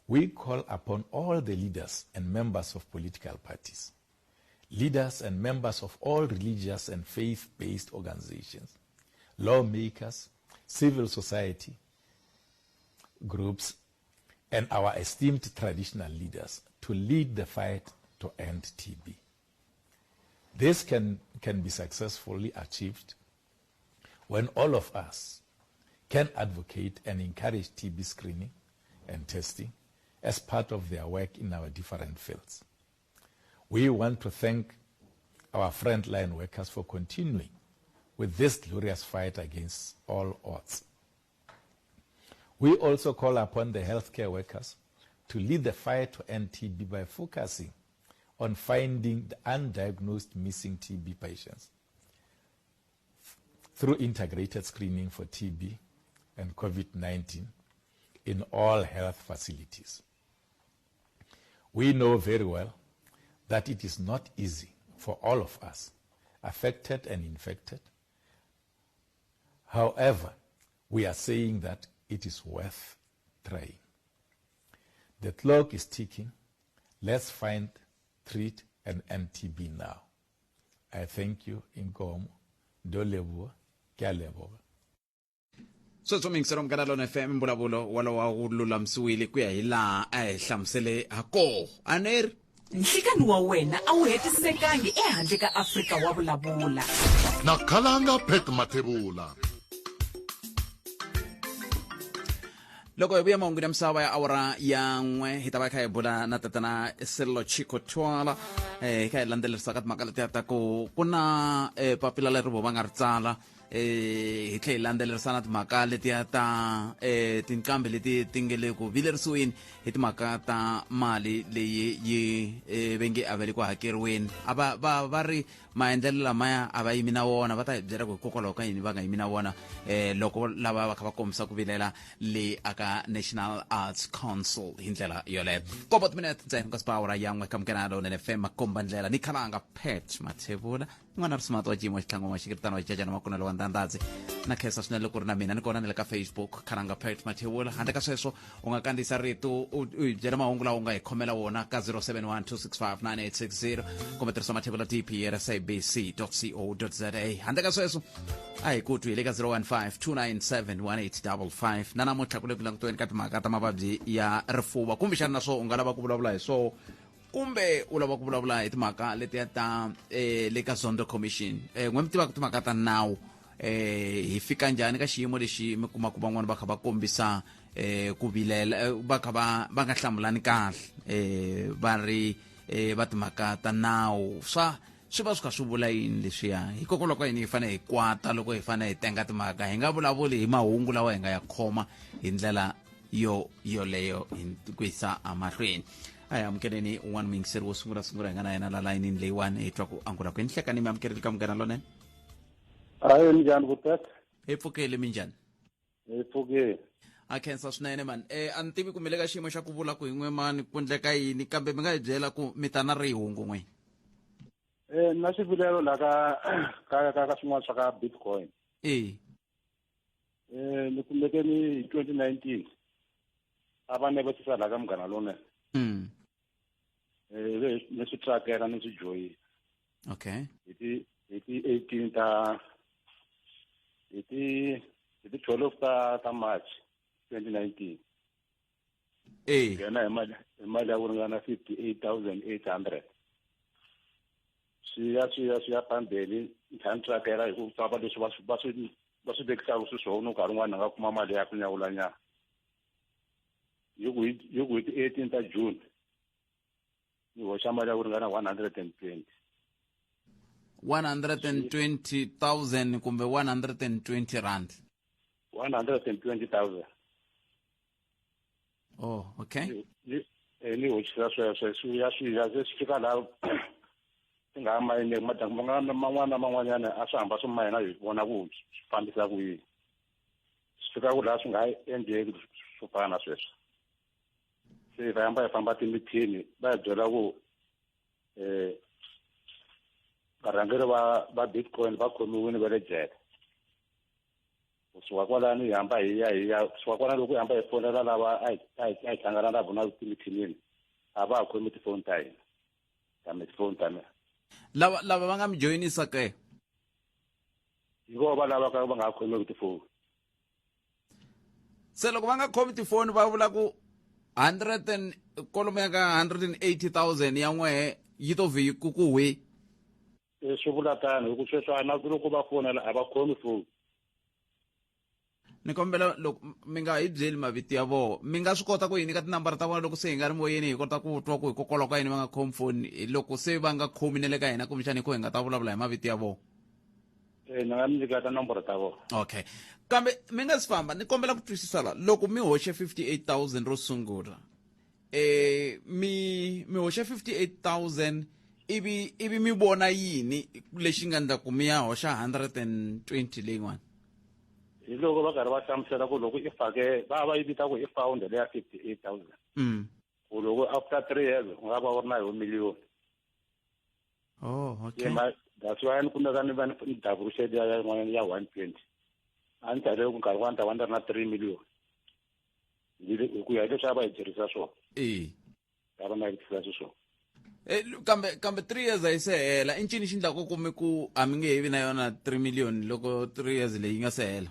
we call upon all the leaders and members of political parties, leaders and members of all religious and faith-based organizations, lawmakers, civil society groups, and our esteemed traditional leaders to lead the fight to end TB. This can be successfully achieved when all of us can advocate and encourage TB screening and testing as part of their work in our different fields. We want to thank our frontline workers for continuing with this glorious fight against all odds. We also call upon the healthcare workers to lead the fight to end TB by focusing on finding the undiagnosed missing TB patients through integrated screening for TB and COVID-19 in all health facilities. We know very well that it is not easy for all of us, affected and infected. However, we are saying that it is worth trying. The clock is ticking. Let's find, treat, and end TB now. I thank you, Inkomo, Ndoleboa, ke a leboga. Sweswo miyingiselo Munghana Lona FM, mbulavulo walowa wu lulamisiwile ku ya hi laha a hi hlamusele ha koho. A ni ri Nhlikani wa wena a wu hetisekangi ehandle ka Afrika wa vulavula. Na Khalanga Pat Mathebula. Loko hi vuya mahungwini ya misava ya awara ya 1, hi ta va hi kha hi bula na tatana Sello Chicco Twala, hi kha hi landzelerisa ka timhaka letiya ta ku ku na papila leri vo va nga ri tsala, hi tlhela hi landzelerisa na timhaka letiya ta tinqambi leti ti nge le ku vilerisiweni hi timhaka ta mali leyi yi ve nge a va le ku hakeriweni. A va, va, va ri maendlelo lamaya a va yimi na wona, va ta hi byela ku hikokwalaho ka yini va nga yimi na wona, loko lava va kha va kombisa ku vilela le aka National Arts Council hi ndlela yoleyo. Komba timinete ntsena ku nga si ba awara ya 1 ka Munghana Lonene FM, makomba ndlela ni Khalanga Pat Mathebula. N'wana ri smart wa cimo xitlhangu wa xikiritano wa cacana makunelo wa ndandadzi. Na khensa swinene loko ri na mina ni kona ni le ka Facebook Khalanga Pet Mathebula. Handle ka sweswo u nga kandziyisa rito u hi byela mahungu lawa u nga hi khomela wona ka 0712659860 kumbe tirhisa Mathebula DP at sabc.co.za. Handle ka sweswo a hi ku twi hi le ka 015 297 1855. Na namuntlha ku le ku langutiweni ka timhaka ta mavabyi ya rifuva, kumbexana na swo u nga lava ku vulavula hi swoho kumbe u lava ku vulavula hi timhaka letiya ta le ka Zondo Commission. N'we mi tivaka timhaka ta nawu, hi fika njhani ka xiyimo lexi mi kumaka van'wani va kha va kombisa ku vilela, va kha va nga hlamulani kahle, va ri va timhaka ta nawu, swa swi va swi kha swi vula yini leswiya? Hikokwalaho ka yini hi fanele hi kwata loko hi fanele hi tenga timhaka, hi nga vulavuli hi mahungu lawa hi nga ya khoma hi ndlela yo yoleyo hi ku yisa emahlweni? A hi amukeleni un'wana muyingiseri wo sungula sungula hi nga na yena la layinini leyiwani, hi twa ku angula ku Nhlekani. Mi amukerile ka Munghana Lonene. Hayi, minjhani vuteka? Hi pfukile, minjhani? Hi pfukile. A khensa swinene mani. A ni tivi ku mi le ka xiyimo xa ku vula ku hi n'we mani ku endleka yini, kambe mi nga hi byela ku mi ta na rihi hungu n'we? Na xivilelo la ka swin'wana swa ka Bitcoin. Ni kumeke ni hi 2019 a va navetisa la ka Munghana Lonene. Ni swi tsakela, ni swi joyina. Hi ti 18 ta hi ti 12 ta March 2019. Nghena hi mali ya ku ringana 58,800. Swi ya phambili, ni tlhela ni tsakela hi ku tsava leswi va swi vekisaka xiswona. Nkarhi wun'wana ni nga kuma mali ya ku nyawulanyana. Hi ku hi ti 18 ta June ni hoxa mali ya ku ringana 120. 120,000 kumbe 120 rand? 120,000. Oh, okay. Ni hoxisa sweswo, swi ya se swi fika laha swi nga ha mayineki. Madyambu man'wana man'wana na man'wanyana a swi hamba swi mayina, hi vona ku swi fambisa ku yini. Swi fika ku laha swi nga ha endleki swo fana na sweswo. Se hi famba hi famba timithini, va hi byela ku varhangeri va Bitcoin va khomiwile, va le jele. Kusuka kwalano hi hamba hi ya kusuka kwalano, loko hi hamba hi fonela lava a hi hlangana na vona timithinini, a va ha khomi tifoni ta hina, kambe tifoni ta mina. Lava va nga mi joyinisa ke? Hi vona va lava ka va nga ha khomeki tifoni. Se loko va nga khomi tifoni, va vula ku 100 and kolomo ya ka 180,000 ya n'wehe yi to vhi ku ku hwi? Swi vula tano, hi ku sweswi a na ku loko va fonela a va khomi foni. Ni kombela loko mi nga hi byeli mavito ya vona, mi nga swi kota ku hi nyika tinambara ta vona loko se hi nga ri moyeni, hi kota ku twa ku hikokwalaho ka yini va nga khomi foni? Loko se va nga khomi na le ka hina, kumbexani hi ko hi nga ta vulavula hi mavito ya vona. Ni nga mi nyika tinomboro ta vona. Okay, kambe mi nga si famba, ni kombela ku twisisa la. Loko mi hoxe 58,000 ro sungula, mi hoxe 58,000, ivi mi vona yini lexi nga endla ku mi ya hoxa 120 leyin'wana? Hi loko va karhi va hlamusela ku loko i fake, va yi vita ku i fund leya 58,000, ku loko after 3 years u nga va u ri na yo million. Oh, okay. That's why ni kumeka ni va ni davurise liya ya yin'wana ya 120. A ni tale ku nkarhi wa ni ta va ni ri na 3 million hi ku ya hi leswi a va hi byerisa swona. A va navetisa xiswona. Kambe 3 years a yi se hela. I ncini xi endlaku ku mi ku a mi nge he vi na yona 3 million loko 3 years leyi nga se hela?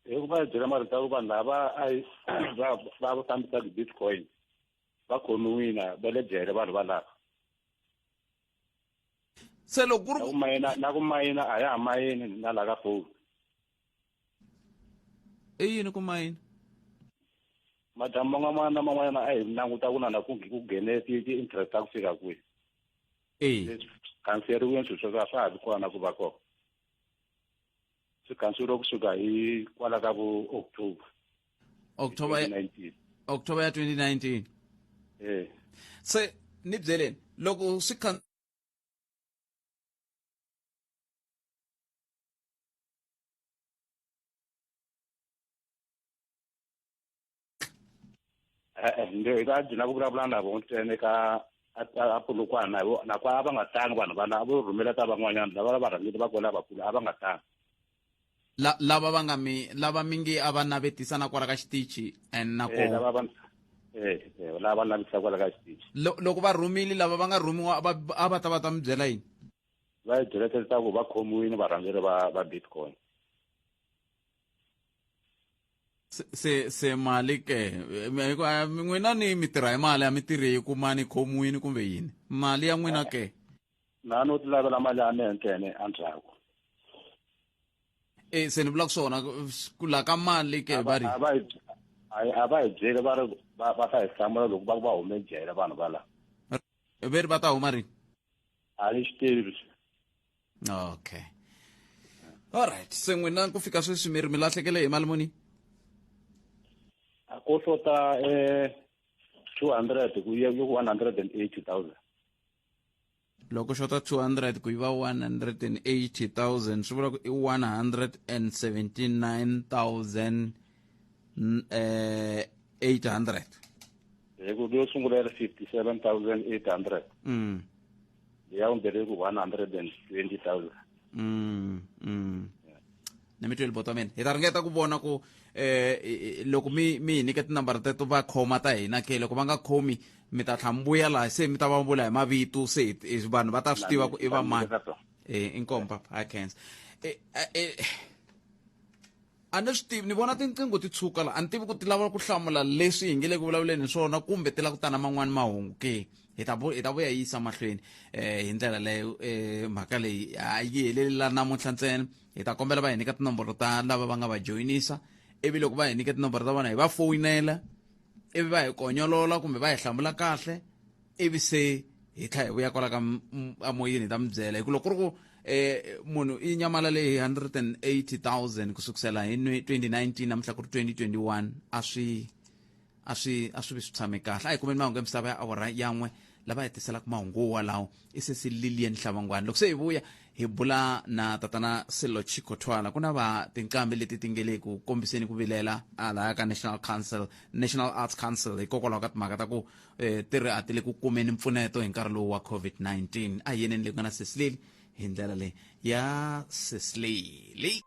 Hi ku va hi byela marito ya ku vanhu lava a va fambisaka Bitcoin va khomiwile, va le jele vanhu valava. Se loko ku ri Na ku mayina, na ku mayina a ya ha mayini na la ka foni. I yini ku mayina? Madyambu man'wana na man'wanyana a hi languta ku na ku nghene ti-interest ta ku fika kwihi. Khanseriwile swilo sweswo, a swa ha vi kona ku va kona. Swi khanseriwe kusuka hi kwala ka vo October. October ya 2019. October ya 2019? Eh. Se ni byeleni, loko swi khan E-e, hi ka gcina ku vulavula na vona ntsena ka A Polokwane na na kwa a va nga tangi vanhu va la vo rhumela ta van'wanyana lava va rhangile va kwala vakulu a va nga tangi. La, lava va nga mi lava mi nge a va navetisa na kwala ka xitichi and na ko lava va lava va navetisa kwala ka xitichi. Loko va rhumile lava va nga rhumiwa a va ta va ta mi byela yini? Va hi byela leswaku va khomiwile varhangeri va Bitcoin. Se mali ke n'wina ni mi tirha hi mali a mi tirhi hi ku mani khomiwini kumbe yini mali ya n'wina ke? Na no ti lavela mali ya mehe ntsena endzhaku. E se ni vulaka swona ku la ka mali ke va ri a va hi byeli va ri va ta hi hlamula loko va ku va hume jele vanhu va la. Ve ri va ta huma rini? A ni swi tivi. Okay, alright. Se n'wina ku fika sweswi mi ri mi lahlekele hi mali muni? A ko xota 200 ku ya ku 180,000. Loko xota 200 ku yi va 180,000 swi vula ku i 179,000 800. Hi ku yo sungula yi ri 57,800. Ya vumbirhi ku 120,000. Ni mi tweli bota mina hi ta ringeta ku vona ku loko mi hi nyike tinambara teto va khoma ta hina ke loko va nga khomi mi ta tlha mi vuya laha se mi ta va vula hi mavito se vanhu va ta swi tiva ku i va mani. Inkomu papa a khensa. A ni swi tivi ni vona tinqingho ti tshuka la a ni tivi ku ti lava ku hlamula leswi hi nge le ku vulavuleni hi swona kumbe ti lava ku ta na man'wani mahungu ke. Hi ta vuya yi yisa mahlweni hi ndlela leyo mhaka leyi a yi heleli la namuntlha ntsena. Hi ta kombela va hi nyika tinomboro ta lava va nga va joyinisa ivi loko va hi nyika tinomboro ta vona hi va foyinela ivi va hi konyolola kumbe va hi hlamula kahle ivi se hi tlhela hi vuya kwala ka amoyeni hi ta mi byela hi ku loko ku ri ku munhu i nyamalale hi 180,000 ku sukusela hi 2019 namuntlha ku ri 2021 a swi vi swi tshame kahle. A hi kumeni mahungu ya misava ya awara yan'we lava hi tiselaka mahungu walawo i sesi Lilian Hlavangwani. Loko se hi vuya hi bula na tatana Sello Chicco Twala ku na va tinqambi leti ti nge le ku kombiseni ku vilela a laya ka National Arts Council hikokwalaho ka timhaka ta ku ti ri a ti le ku kumeni mpfuneto hi nkarhi lowu wa COVID-19. A hi yeneni le ku nga na sesi Lili hi ndlela leyi ya sesi Lili.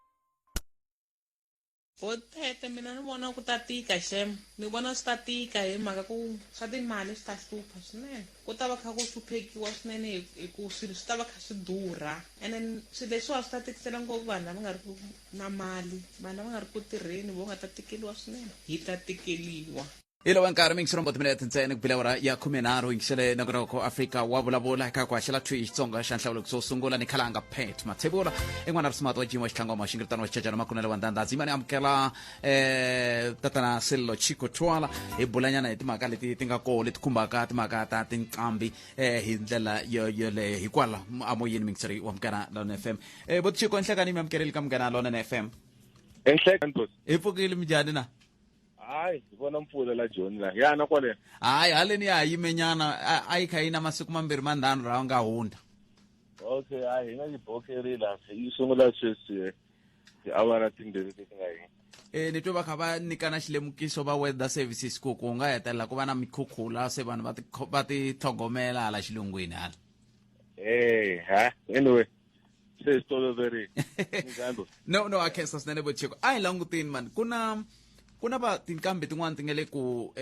Botete mina ni vona ku ta tika xem, ni vona swi ta tika hi mhaka ku swa timali swi ta hlupha swinene. Ku ta va kha ku hluphekiwa swinene hi ku swilo swi ta va kha swi durha. And then swilo leswiwa swi ta tikisela ngopfu vanhu lava nga ri ku na mali, vanhu lava nga ri ku tirheni vo nga ta tikeliwa swinene. Hi ta tikeliwa. Hi lowa nkarhi mi yingisela timinete ntsena ku bile awara ya 13 yingisele nongonoko Afrika wa vulavula eka ku haxela thwi Xitsonga xa nhlawulo xo sungula ni khalanga Pat Mathebula i n'wana ri smart wa jima xitlangoma xingiritano wa xichachana makunele wa ndandhazi yimani amukela tatana Sello Chicco Twala hi bulanyana hi timhaka leti ti nga koho leti khumbaka timhaka ta tinqambi hi ndlela yoleyo hikwala amoyeni mingiseri wa Munghana Lonene FM. Bo Chicco nhlekani mi amukeleli ka Munghana Lonene FM. Enhlekani hi pfukile minjhani na? Hayi, hi vona mpfula la Joni la. Yana kwale. Hayi, haleni ya ha yimenyana, a yi kha yi na masiku mambirhi manharhu lawa nga hundza. Okay, hayi hina yi bokerile. Yi sungula sweswi tiawara timbirhi leti nga hi. Ni twe va kha va nyikana xilemukiso va weather services ku ku nga hetelela ku va na mikhukhula se vanhu va ti tlhogomela hala xilungwini hala. Ha, anyway. Se swi toloverile. No, a khensa swinene bo Chicco. A hi langutini man, ku na va tinqambi tin'wana ti nga le ku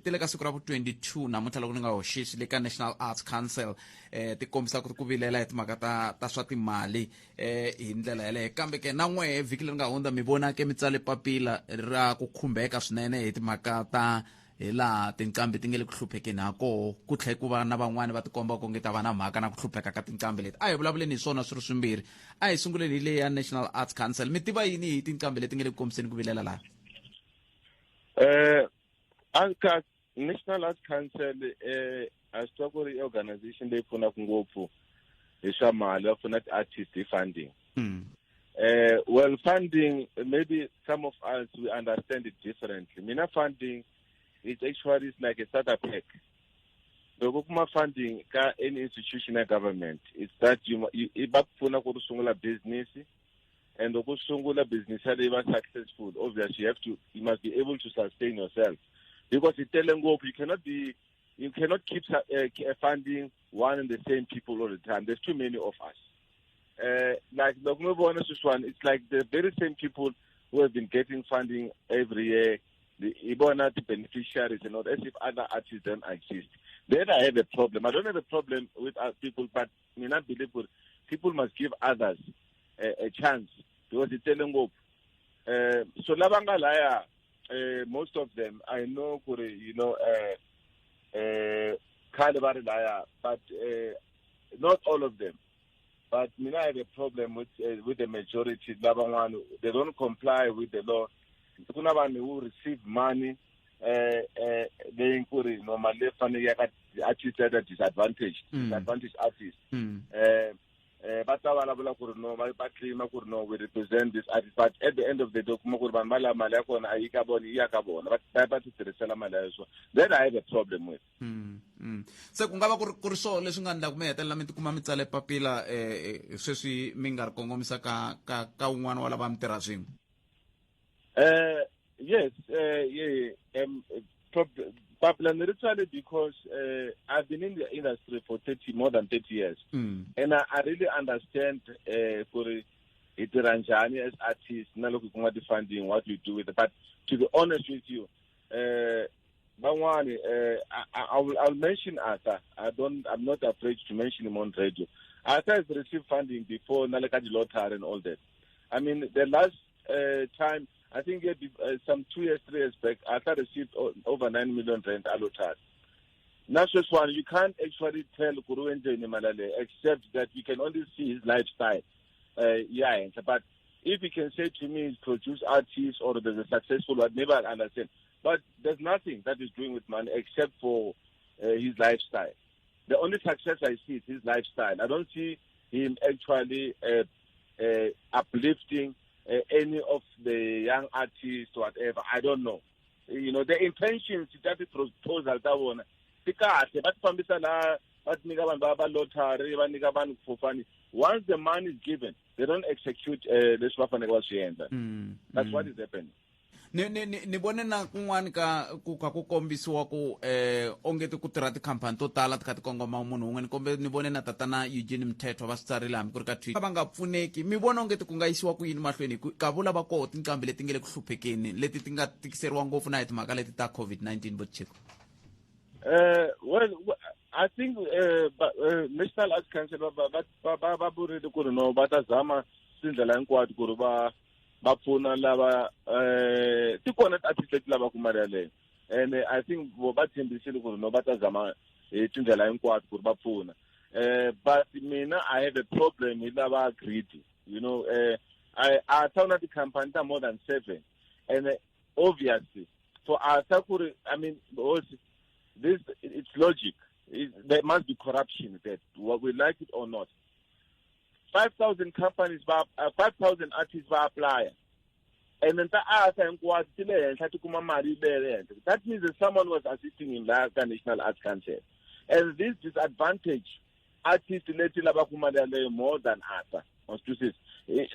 ti le ka siku ra vu 22 namuntlha loko ni nga hoxisi le ka National Arts Council ti kombisa ku vilela hi timhaka ta swa timali hi ndlela yaleyo. Kambe ke na n'wehe vhiki leri nga hundza mi vona ke mi tsale papila ra ku khumbeka swinene hi timhaka ta hi laha tinqambi ti nge le ku hluphekeni ha koho ku tlhe ku va na van'wani va tikomba ku nge ta va na mhaka na ku hlupheka ka tinqambi leti. A hi vulavuleni hi swona swi ri swimbirhi. A hi sunguleni hi leyi ya National Arts Council. Mi tiva yini hi tinqambi leti nge le ku kombiseni ku vilela laha? National Arts Council a swi tiva ku ri organization leyi pfunaka ngopfu hi swa mali, va pfuna ti-artist hi funding. Well, funding, maybe some of us, we understand it differently. Mina funding, it's actually it's like a starter pack. Loko kuma funding ka any institution ya government, it's that you va pfuna ku ri sungula business, and loko sungula business ya leyi va successful, obviously you must be able to sustain yourself, because it's tele ngopfu. You cannot be You cannot keep funding one and the same people all the time. There's too many of us. Like loko mi vona sweswiwani, it's like the very same people who have been getting funding every year, hi vona ti-beneficiaries and not as if other artists don't exist. Then I have a problem. I don't have a problem with other people, but mina believe people must give others a chance because it's tele ngopfu. So lava nga laya, most of them I know kuri, you know, khale va ri laya, but not all of them. But mina I have a problem with the majority. Lavan'wana they don't comply with the law. Ku na vanhu who receive money leyi ku ri no mali leyi fanele ya ka artist at a disadvantage, disadvantage artist. Va ta vulavula ku ri no, va claim ku ri no, we represent this artist, but at the end of the day kuma ku ri vanhu va lava mali ya kona a yi ka vona, yi ya ka vona, va ti tirhisela mali ya so. Then I have a problem with. Se ku nga va ku ri swona leswi nga endlaku mi hetelela mi tikuma mi tsale papila sweswi mi nga ri kongomisa ka un'wana wa lava mi tirha swin'we? Yes, yeah. Papila ni ri tsale because I've been in the industry for more than 30 years. And I really understand ku ri hi tirha njhani as artists na loko hi kuma ti-funding, what we do with it. But to be honest with you, van'wani, I'll mention Arthur. I'm not afraid to mention him on radio. Arthur has received funding before na le ka di-lottery and all that. I mean, the last time, I think some 2 years, 3 years back, Arthur received over 9 million rand a lottery. Now, one, you can't actually tell kuri u endleni mali yaleyo, except that you can only see his lifestyle. Yeah, but if he can say to me he's produced artists or there's a successful one, never understand. But there's nothing that is doing with money except for his lifestyle. The only success I see is his lifestyle. I don't see him actually uplifting any of the young artists or whatever. I don't know. You know, the intentions that the proposal that one, ti kahle, va ti fambisa laha, va ti nyika vanhu va lottery, va nyika vanhu for funny. Once the money is given, they don't execute leswi va faneleke va swi endla. That's what is happening. Ni vone na kun'wani ka ku ka ku kombisiwa ku onge ti ku tirha tikhampani to tala ti kha ti kongoma munhu wun'we. Ni kombe ni vone na tatana Eugene Mthethwa va swi tsarile hambi ku ri ka Twitter. Va nga pfuneki, mi vona onge ti ku nga yisiwa ku yini mahlweni hi ku ka vula va koho tinqambi leti nge le ku hluphekeni leti ti nga tikiseriwa ngopfu na hi timhaka leti ta COVID-19, Botshiko? Well, I think National Arts Council va vurile ku ri no va ta zama tindlela hinkwato ku ri va pfuna lava ti kona ti-artist leti lavaka mali yaleyo, and I think va tshembisile ku ri no va ta zama hi tindlela hinkwato ku ri va pfuna. But mina I have a problem hi lava greedy, you know. I tell na tikhampani ta more than 7, and obviously for Arthur ku ri, I mean, this it's logic. There must be corruption that what we like it or not. 5,000 companies, 5,000 artists va apply, and then ta Arthur hinkwato ti le henhla ti kuma mali le henhla. That means that someone was assisting him la ka National Arts Council, and this disadvantage artists leti lava ku mali yaleyo more than Arthur.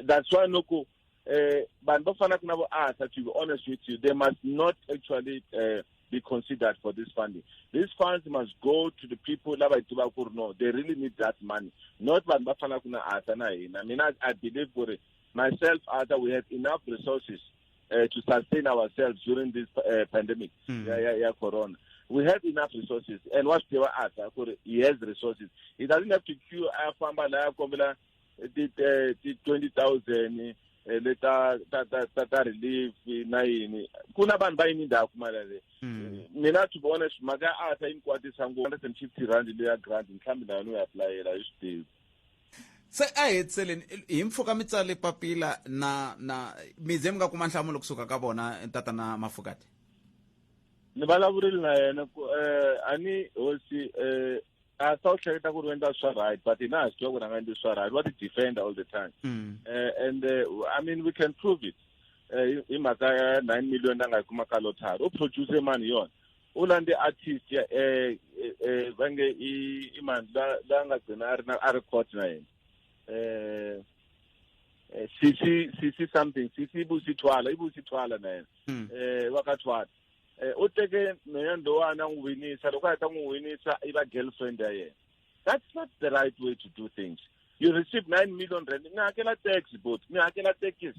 That's why loko vanhu va fanaka na vo Arthur, to be honest with you, they must not actually be considered for this funding. These funds must go to the people lava hi tivaka ku ri no, they really need that money. Not vanhu va fanaka na Arthur na hina. I mean, I believe for myself, Arthur, we have enough resources to sustain ourselves during this pandemic, ya corona. We have enough resources. And what's the Arthur? He has resources. He doesn't have to queue a famba la kombela ti 20,000 le ta relief na yini. Ku na vanhu va yini ndhawu mali yaleyo. Mina to be honest, mhaka ya Arthur yi ni kwatisa ngopfu. 150 rand leya grant ntlhambi na yona u yi aplayela hi swi tivi. Se a hi hetiseleni hi mpfhuka mi tsale papila na mi ze mi nga kuma nhlamulo kusuka ka vona tatana Mafokate? Ni vulavurile na yena ku a ni hosi a sa u hleketa ku ri u endla swa right, but hina ha swi tiva ku ri a nga endli swa right. Wa ti defender all the time. And I mean, we can prove it. Hi mhaka ya 9 million la nga yi kuma ka lottery. U produce mani yona. U landze artist ya va nge i mani la nga gcina a ri na a ri court na yena. Sisi, sisi something, sisi Busi Thwala, i Busi Thwala na yena. Wa ka Thwala. U teke nhwanyana lowani a n'wi winisa, loko a heta n'wi winisa i va girlfriend ya yena. That's not the right way to do things. You receive 9 million rand, mi hakela tax, but mi hakela taxes.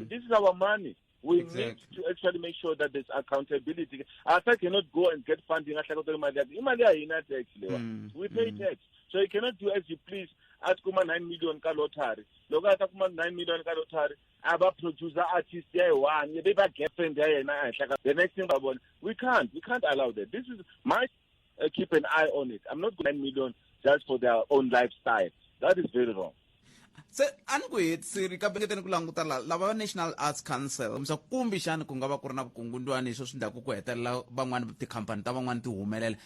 This is our money. We need to actually make sure that there's accountability. Arthur cannot go and get funding. A hleketa mali ya imali ya hina tax lewa. We pay tax. So you cannot do as you please. A kuma 9 million ka lottery. Loko a ta kuma 9 million ka lottery, a va producer artist ya yi one, yi va girlfriend ya yena ehenhla ka the next thing va vona. We can't allow that. This is my keep an eye on it. I'm not going 9 million just for their own lifestyle. That is very wrong. Se a ni ku hetisiri kambe ngeteni ku languta la lava va National Arts Council misa kumbexani ku nga va ku ri na vukungundwani hi swo swi ndlaku ku hetelela van'wani tikhampani ta van'wani ti humelela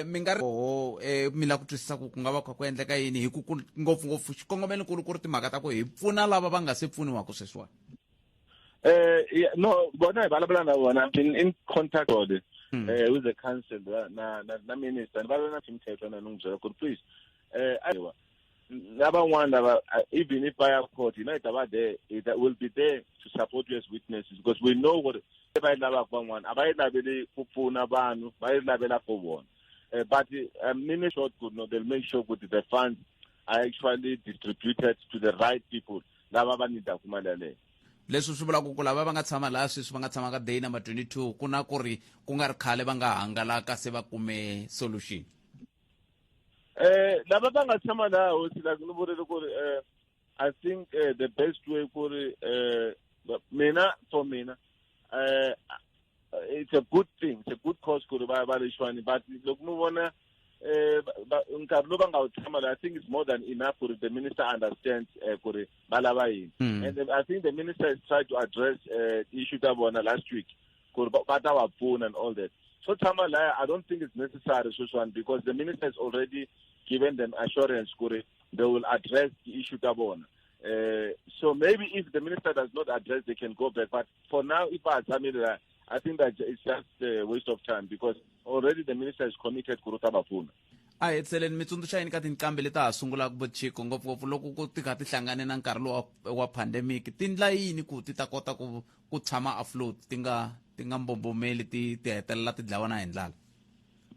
mi nga ri oho mi lava ku twisisa ku ku nga va kha ku endleka yini hi ku ngopfungopfu xikongomelonkulu ku ri timhaka ta ku hi pfuna lava va nga se pfuniwaka sweswiwani. Yeah, no, bona hi vulavula na vona. I've been in contact with with the council na minister. Ni vulavula na Mthetho na ni n'wi byela ku ri please aiwa lavan'wana lava, even if va ya court, hina hi ta va there, hi ta will be there to support you as witnesses, because we know ku ri va yi lavaka van'wana a va yi laveli ku pfuna vanhu, va yi lavela for vona. But mini short good no, they'll make sure good the funds are actually distributed to the right people lava va needaku mali yaleyo. Leswi swi vulaka ku lava va nga tshama laha sweswi va nga tshama ka day number 22 ku na ku ri ku nga ri khale va nga hangalaka se va kume solution. Lava va nga tshama laha, hosi, like ni vurile ku ri I think the best way ku ri mina, for mina, it's a good thing, it's a good cause ku ri va va lexiwani, but loko mi vona nkarhi lowu va nga wu tshama laha, I think it's more than enough ku ri the minister understands ku ri va lava yini. And I think the minister has tried to address issue ta vona last week ku ri va ta va pfuna and all that. So tshama laya, I don't think it's necessary sweswiwani, because the minister has already given them assurance ku ri they will address the issue ta vona. So maybe if the minister does not address, they can go back, but for now, if va tshamile la, I think that it's just a waste of time, because already the minister is committed ku ri u ta va pfuna. A hi hetiselen, mi tsundzuxa yini ka tinqambi leti ha sungulaka vuchiko, ngopfungopfu loko ku ti kha ti hlangane na nkarhi lowu wa pandemic? Ti ndla yini ku ti ta kota ku tshama afloat, ti nga mbombomeli, ti hetelela ti dlawa na hi ndlala?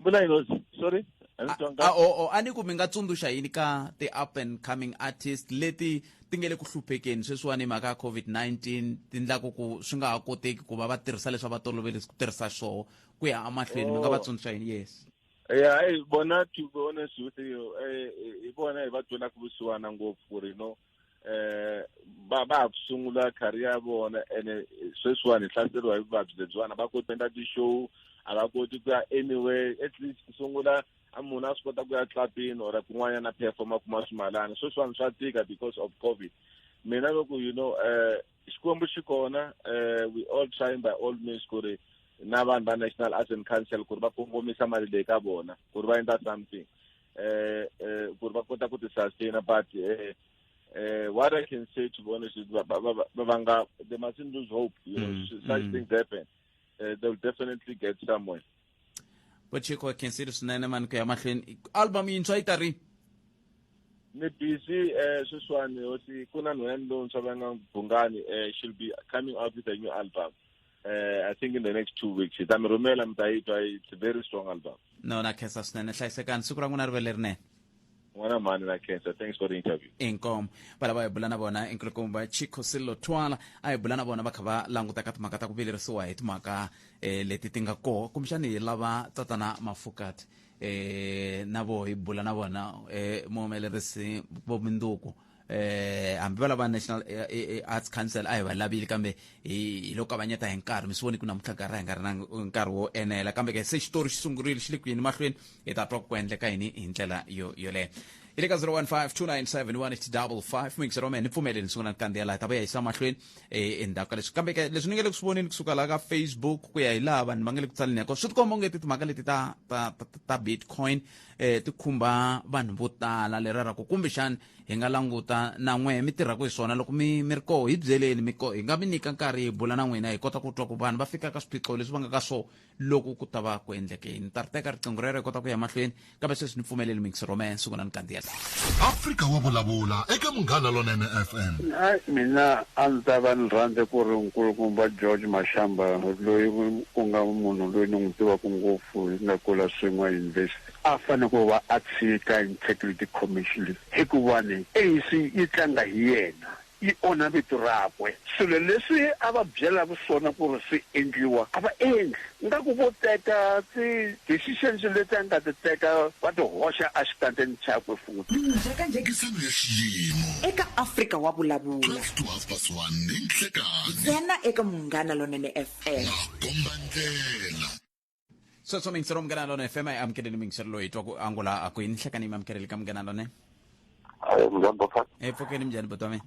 Vula yini, hosi? Sorry, a ndzi twanga. A o a ni ku mi nga tsundzuxa yini ka ti-up and coming artist leti ti nge le ku hluphekeni sweswiwani hi mhaka ya COVID-19, ti ndlaku ku swi nga ha koteki ku va va tirhisa leswi a va tolovele ku tirhisa swoho ku ya emahlweni? Mi nga va tsundzuxa yini? Yes. Yeah, hey, bona, to be honest with you, hi vona hi va twelaka vusiwana ngopfu ku ri no va ha ku sungula career ya vona, ene sweswiwani hi hlaseriwa hi vuvabyi lebyiwani, a va koti ku endla ti-show, a va koti ku ya anywhere. At least ku sungula a munhu a swi kota ku ya clubini or kun'wanyana performa, kuma swimalana. Sweswiwani swa tika because of COVID. Mina loko Xikwembu xi kona, we all trying by all means ku ri na vanhu va National Arts and Council ku ri va kongomisa mali leyi ka vona ku ri va endla something ku ri va kota ku ti sustain. But what I can say, to be honest, is va nga, they mustn't lose hope. Such things happen. They'll definitely get somewhere. Vochiko, khensile swinene mani. Ku ya mahlweni, album yintshwa yi ta ri? Ni busy sweswiwani, hosi. Ku na nhwanyana lontshwa va nga Bungani, she'll be coming out with a new album, I think in the next 2 weeks. Hi ta mi rhumela, mi ta yi twa. It's a very strong album. No, na khensa swinene. Hlayisekani, siku ra n'wina ri ve lerinene. N'wana mhani, na khensa. Thanks for the interview. Inkomo. Va lava hi bula na vona inkulukumba Chico Sillo Twala. A hi bula na vona va kha va languta ka timhaka ta ku vilerisiwa hi timhaka leti ti nga koho kumbexani hi lava tatana Mafukati na vo hi bula na vona muhumelerisi vo minduku hambi va lava National Arts Council a hi va lavile, kambe hi lo kavanyeta hi nkarhi. Mi swi voni ku namuntlha nkarhi a hi nga ri na nkarhi wo enela, kambe ke se xitori xi sungurile, xi le ku yeni mahlweni, hi ta twa ku endleka yini hi ndlela yo yoleyo. Hi le ka 015 297 1855. Muyingiseri wa mina, ni pfumeleni sungula ni kandziya laha, hi ta vuya yisa mahlweni endzhaku ka leswi. Kambe ke leswi ni nge le ku swi voneni kusuka laha ka Facebook ku ya hi laha vanhu va nga le ku tsaleni ya kona, swi tikomba onge ti timhaka leti ta Bitcoin ti khumba vanhu vo tala lera ra ku kumbexani hi nga languta na n'wehe mi tirhaka hi swona. Loko mi ri koho, hi byeleni mi ko hi nga mi nyika nkarhi hi bula na n'wina, hi kota ku twa ku vanhu va fika ka swiphiqo leswi va nga ka swona loko ku ta va ku endleke yini. Ni ta ri teka riqingho rero hi kota ku ya mahlweni, kambe sweswi ni pfumeleli mix romance sungula ni kandziya. Afrika wa vulavula eka Munghana Lonene FM. Hayi mina a ndzi ta va ni rhandze ku ri nkulukumba George Mashamba loyi ku nga munhu loyi ni n'wi tivaka ngopfu hi nga kula swin'we eyunivhesiti a fanele ku va a tshika Integrity Commission hikuva ni ANC yi tlanga hi yena yi onha vito rakwe. Swilo leswi a va byelaka swona ku ri swi endliwa a va endli. Ingaku vo teka ti decisions leti a nga ti teka va ti hoxa exikandzeni xakwe futhi. Minjhekanjhekisano ya xiyimo. Eka Afrika wa Vulavula. 12 to half past 1 ni nhlekanhi. Ntsena eka Munghana Lonene FM. Makombandlela. Sweswo miyingiseri wa Munghana Lonene FM a yi amukeleni miyingiseri loyi hi twa ku angula a ku yini nhlekani yi mi amukeleli ka Munghana Lonene. Hayi mnjhani Bofat? Hi pfukeni mnjhani buti wa mina?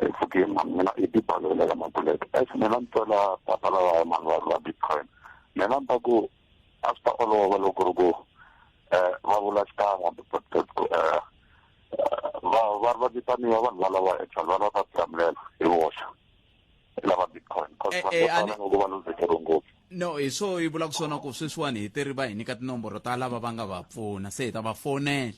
Hi pfukeni mani mina i Dibalo la ka Mabuleke. As mina ni twela papa lava mani va va Bitcoin. Mina ni ta ku a swi ta olova loko ku ri ku va vula xikan'we ku va va va vitaniwa vanhu valava actually va lava ta tihlamulela hi voxe. Lava Bitcoin cause vanhu vo tala loko va luzekeriwe ngopfu. No, hi swo yi vulaka swona ku sweswiwani hi teri va hi nyika tinomboro ta lava va nga va pfuna se hi ta va fonela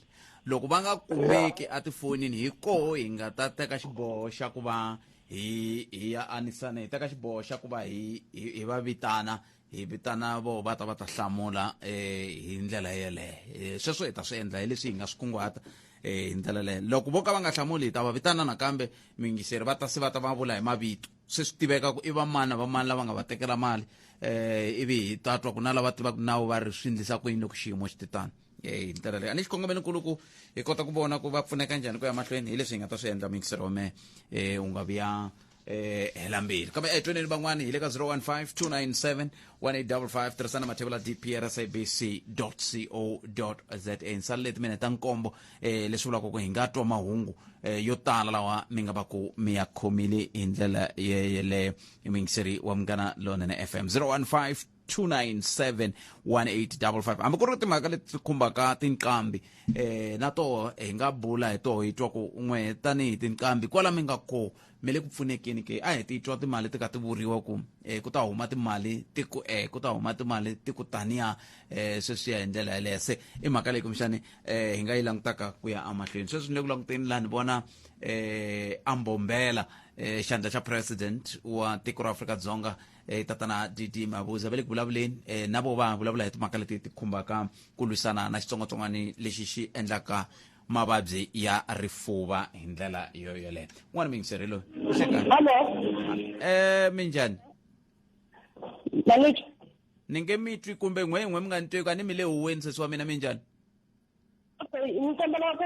loko va nga kumeki etifonini hi koho hi nga ta teka xiboho xa ku va hi hi ya anisana hi teka xiboho xa ku va hi hi va vitana hi vitana vo va ta va ta hlamula eh hi ndlela yeleyo sweswo hi ta swi endla hi leswi hi nga swi kunguhata eh hi ndlela leyo loko vo ka va nga hlamuli hi ta va vitana nakambe miyingiseri va ta se va ta va vula hi mavito se swi tiveka ku i va mani na va mani lava nga va tekela mali eh ivi hi ta twa ku na lava tivaka nawu va ri swi endlisa ku yini loko xiyimo xi titano eh hi ndlela leyo a ni xikongomelonkulu ku hi kota ku vona ku va pfuneka njhani ku ya mahlweni hi leswi hi nga ta swi endla miyingiseri wa mehe eh u nga vuya eh hela mbilu kambe eh tweneni van'wani hi le ka 015 297 1855 tirhisana mathevula dprsabc co za nsala leti mina ta nkombo eh leswi vulaka ku hi nga twa mahungu eh, yo tala lawa mi nga va ku mi ya khomile hi ndlela yeleyo i muyingiseri wa Munghana Lonene FM 015 297 1855 hambi ku ri timhaka leti khumbaka tinqambi eh na toho hi nga bula hi toho hi twa ku n'we tanihi tinqambi kwala mi nga ko mi le ku pfunekeni ke a hi ti twa timali ti ka ti vuriwa ku eh ku ta huma timali ti ku eh ku ta huma timali ti ku taniya eh sweswiya hi ndlela yaleyo se i mhaka leyi kumbexani eh hi nga yi langutaka ku ya emahlweni sweswi ni le ku languteni laha ni vona eh ambombela eh xandla xa president wa tiko ra Afrika-Dzonga eh tatana DD Mabuza va le ku vulavuleni eh na vo va vulavula hi timhaka leti ti khumbaka ku lwisana na xitsongwatsongwana lexi xi endlaka mavabyi ya rifuva hi ndlela yo yoleyo un'wana muyingiseri loyi hlekani Hello. eh minjhani Manager. ni nge mi twi kumbe n'we n'we mi nga ni twi a ni mi le huweni sesi wa mina minjhani Okay, ni kombela ku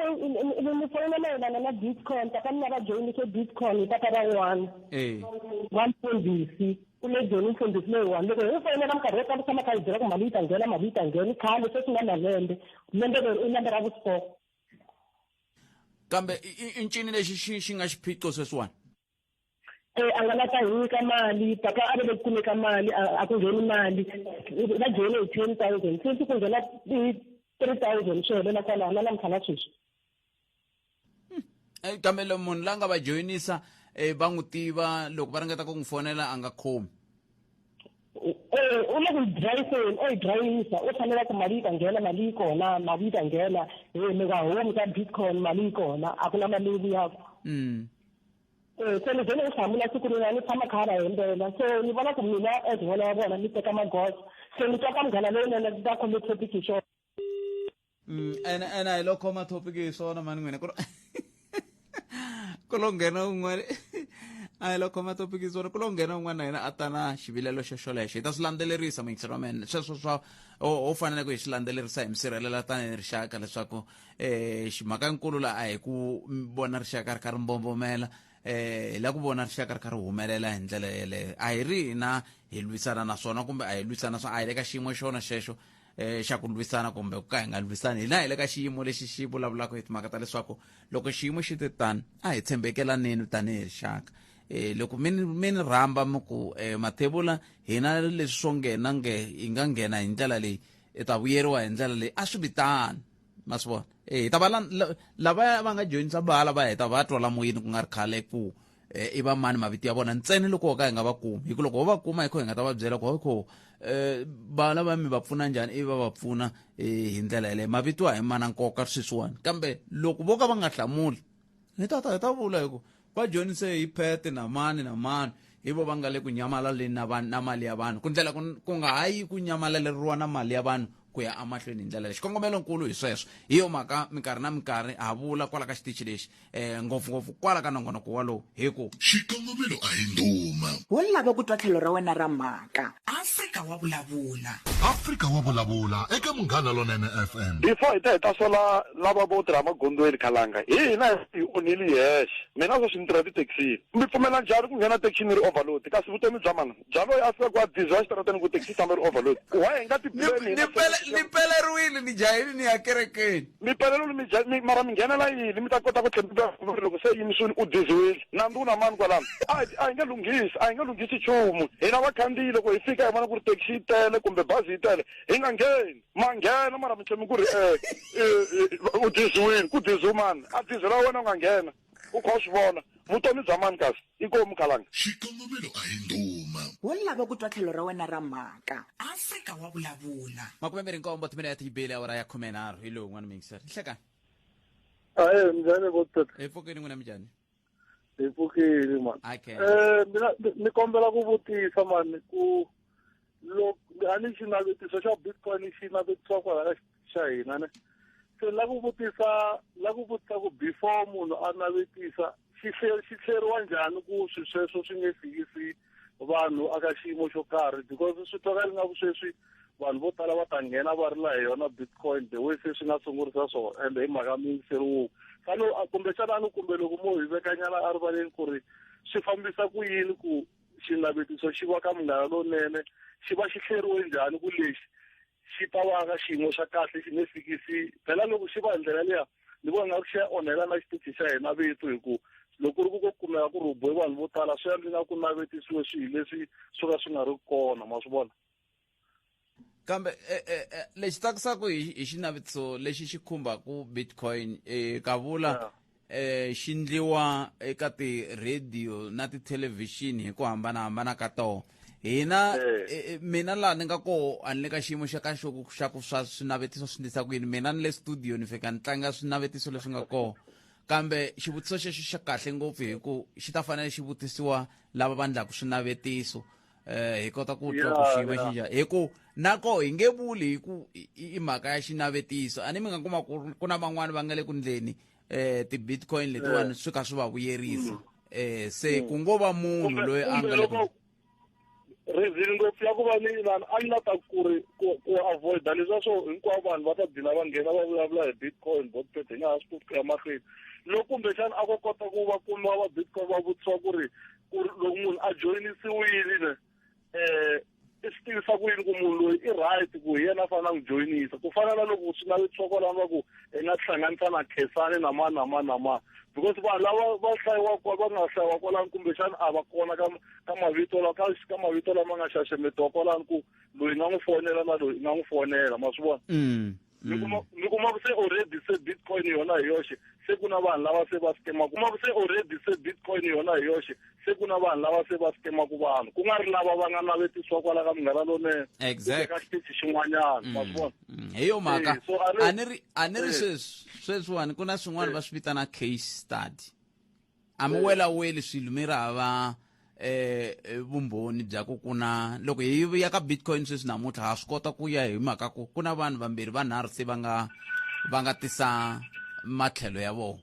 ni fonela mayelana na Bitcoin ta ka mina va joyinise Bitcoin hi tata ra n'wana eh wa mfundhisi u le joni mfundhisi loyiwani loko hi fonela minkarhi yo tala tshama kha hi byela ku mali yi ta nghena mali yi ta nghena khale se swi na malembe lembe leri i lembe ra vu-four kambe i ncini lexi xi xi nga xiphiqo sweswiwani eh a nga la ta hi nyika mali papa a va le ku kumeka mali a ku ngheni mali va joyine hi 10,000 since ku nghena 3,000 swi helela kwalaho na namuntlha na sweswi kambe lo munhu la nga va joyinisa eh va n'wi tiva loko va ringeta ku n'wi fonela a nga khomi Eh, u le ku yi drayiseni o yi drayisa u tshamela ku mali yi ta nghena mali yi kona mali yi ta nghena he mi nga humi ka bitcoin mali yi kona a ku na mali yi vuyaka Eh, se ni vhele ni hlamula siku rin'wana ni tshama kha va hembela so ni vona ku mina as n'wana wa vona ni teka magoza se ni twa ka munghana lowunene ta khome topic hi swona Ene ene a hi lo khoma topic hi swona mani n'wina ku lo nghena un'wana a hi lo khoma topic hi swona ku lo nghena un'wana na yena a ta na xivilelo xo xolexo hi ta swi landzelerisa muyingiseri wa mina sweswo swa ho fanele ku hi swi landzelerisa hi mi sirhelela tanihi rixaka leswaku eh ximhaka nkulu la a hi ku vona rixaka ri kha ri mbombomela eh hi la ku vona rixaka ri kha ri humelela hi ndlela yeleyo a hi ri hina hi lwisana na swona kumbe a hi lwisana swa a hi le ka xiyimo xona xexo eh xa ku lwisana kumbe ku ka hi nga lwisani hina hi le ka xiyimo lexi xi vulavulaka hi timhaka ta leswaku loko xiyimo xi te tani a hi tshembekelaneni tanihi rixaka eh loko mi ni mi ni rhamba mi ku eh mathebula hina leswi swo nghena nge hi nga nghena hi ndlela leyi i ta vuyeriwa hi ndlela leyi a swi vitani ma swi vona eh hi ta va lavaya va nga joyinisa bala va heta va twa la moyeni ku nga ri khale ku eh, i va mani mavito ya vona ntsena loko wo ka hi nga va kumi hi ku loko ho va kuma hi kho hi nga ta va byela ku hokho eh va lava mi va pfuna njhani ivi va va pfuna eh, hi ndlela yeleyo mavito a hi mana nkoka sweswiwani kambe loko vo ka va nga hlamuli hi ta ta hi ta vula hi ku va joyinise hi phete na mani na mani hi vo va nga le ku nyamalaleni na vanhu na mali ya vanhu ku ndlela ku nga ha yi ku nyamalaleriwa na mali ya vanhu ku ya emahlweni hi ndlela leyi xikongomelonkulu hi sweswo hi yo mhaka minkarhi na minkarhi ha vula kwala ka xitichi lexi um ngopfungopfu kwala ka nongonoko walowu hi ku xikongomelo a hi ndhuma wo lava ku twa tlhelo ra wena ra mhaka afrika wa vulavula afrika wa vulavula eka munghana lonene fm before hi ta hi ta sola lava vo tirha magondzweni khalanga hi hina hi onhile hi hexe mina sweswi ni tirha tithekisini mi pfumela njhani ku nghena thekisi ni ri overload kasi vutomi bya mana bya loyi a fika ku a diziwa xitarateni ku thekisi tshama ri overload why hi nga ti ni peleriwile ni jahile ni ya kerekeni mi peleriwile mi ja mi mara mi nghenela yini mi ta kota ku tlhela mi loko se yimisiwile u diziwile nandzu wu na mani kwalano a a hi nge lunghisi a hi nge lunghisi nchumu hina vakhandziyi loko hi fika hi vona ku ri thekisi yi tele kumbe bazi yi tele hi nga ngheni ma nghena mara mi tlhela mi ku ri um u diziwile ku diziwe mani a dizela wena u nga nghena u kha u swi vona vutomi bya mani kasi inkomu khalanga xikongomelo a hi ndhuma wo lava ku twa tlhelo ra wena ra mhaka afrika wa vulavula 27 timinete yi bile awara ya 13 hi lowu n'wana muyingiseri nhlekani ae minjhani vo tata hi pfukini n'wina minjhani hi pfukile mani okay. Eh mina ni kombela ku vutisa mani ku loko a ni xinavetiso xa bitcoin xi navetisiwa kwala ka xa hina ne se la ku vutisa la ku vutisa ku before munhu a navetisa xi xi hleriwa njhani ku swi sweswo swi nge fikisi vanhu aka xiyimo xo karhi because swi twakala ingaku sweswi vanhu vo tala va ta nghena va rila hi yona bitcoin the way se swi nga sungurisa swona ende hi mhaka muyingiseri wun'we fane kumbexana a ni kumbe loko mo hi vekanyana a rivaleni ku ri swi fambisa ku yini ku xinavetiso xi va ka munghana lonene xi va xi hleriwe njhani ku lexi xi ta va ka xiyimo xa kahle xi nge fikisi phela loko xi va hi ndlela liya ni vona nga ku xi ya onhela na xitichi xa hina vito hi ku loko ri ku ko kumeka ku rhubiwe vanhu vo tala swi endla nga ku navetisiwe swilo leswi swo ka swi nga ri kona ma swi vona kambe eh, eh, eh, lexi tsakisaka hi hi xinavetiso lexi xi khumbaka bitcoin kavula eh xi ndliwa eka ti-radio na tithelevhixini hi ku hambanahambana ka tona hina mina laha ni nga koho a ni le ka xiyimo xa ka xo xa ku swa swinavetiso swi ndlisa ku yini mina ni le studio ni fika ni tlanga swinavetiso leswi nga koho kambe xivutiso xexo xa kahle ngopfu hi ku xi ta fanele xi vutisiwa lava va ndlaku swinavetiso eh hi kota ku twa ku xiyimo xi njhani hi ku na koho hi nge vuli hi ku i mhaka ya xinavetiso a ni mi nga kuma ku ku na van'wani va nga le ku ndleni eh ti-bitcoin letiwani swi kha swi va vuyerisa eh se ku ngo va munhu loyi a nga le ku reason ngopfu ya ku va ni vanhu a ni la ta ku ri ku ku avoida leswiya swo hinkwavo vanhu va ta dlina va nghena va vulavula hi bitcoin botpet hi nga ha swi koti ku ya mahlweni loko kumbexana a ko kota ku va kumiwa va bitcoin va vutisiwa ku ri ku ri loko munhu a joyinisiwile ne um i swi tivisa ku yini ku munhu loyi i right ku hi yena a fanele a n'wi joyinisa ku fana na loko swi navetisiwa kwalano va ku i nga tihlanganisa na khesani na mani na mani na mani because vanhu lava va hlayiwa va nga hlayiwa kwalano kumbexana a va kona ka ka mavito la ka ka mavito lama nga xaxametiwa kwalano ku loyi nga n'wi fonela na loyi nga n'wi fonela ma swi vona mm. mi kuma mi kuma ku se already se bitcoin yona hi yoxe se ku na vanhu lava se va scamaka kuma ku se already se bitcoin yona hi yoxe se ku na vanhu lava se va scamaka vanhu ku nga ri lava va nga navetisiwa kwala ka munghana lonene exactly ka xitichi xin'wanyana ma swi vona hi yo mhaka Eh, so a ni- a ni ri a ni ri Eh. sweswi sweswiwani ku na swin'wana va swi vitana case study a mi welaweli swilo mi ri hava eh vumbhoni bya ku ku na loko hi ya ka bitcoin sweswi namuntlha ha swi kota ku ya hi mhaka ku ku na vanhu vambirhi vanharhu se va nga va nga tisa matlhelo ya vona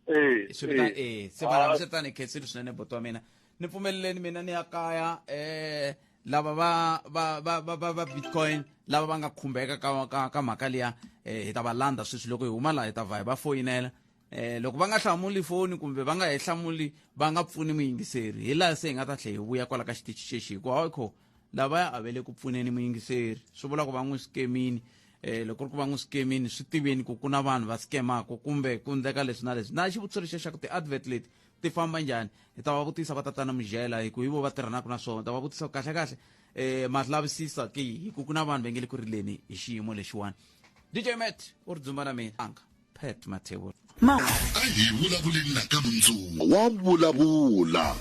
eh swi vita eh se va lava swi tani khensile swinene buti wa mina ni pfumeleleni mina ni ya kaya eh lava va va va va va va bitcoin lava va nga khumbeka ka ka ka mhaka liya eh hi ta va landa sweswi loko hi huma laha hi ta va hi va foyinela eh loko va nga hlamuli foni kumbe va nga hi hlamuli va nga pfuni muyingiseri hi laha se hi nga ta tlhela hi vuya kwala ka xitichi xexi hikuva hayi kho lavaya a ve le ku pfuneni muyingiseri swi vula ku va n'wi skemini eh loko ri ku va n'wi skemini swi tiveni ku ku na vanhu va skemaka kumbe ku ndleka leswi na leswi na xivutiso lexiya xa ku ti-advert leti ti famba njhani hi ta va vutisa va tatana mujela hi ku hi vo va tirhanaka na swona ta va vutisa kahle kahle eh ma lavisisa ki hi ku ku na vanhu va nge le ku rileni hi xiyimo lexiwani dj mat u ri dzumba na mina anga Pat Mathebula. A hi vulavuleni na ka mundzuku wa vulavula.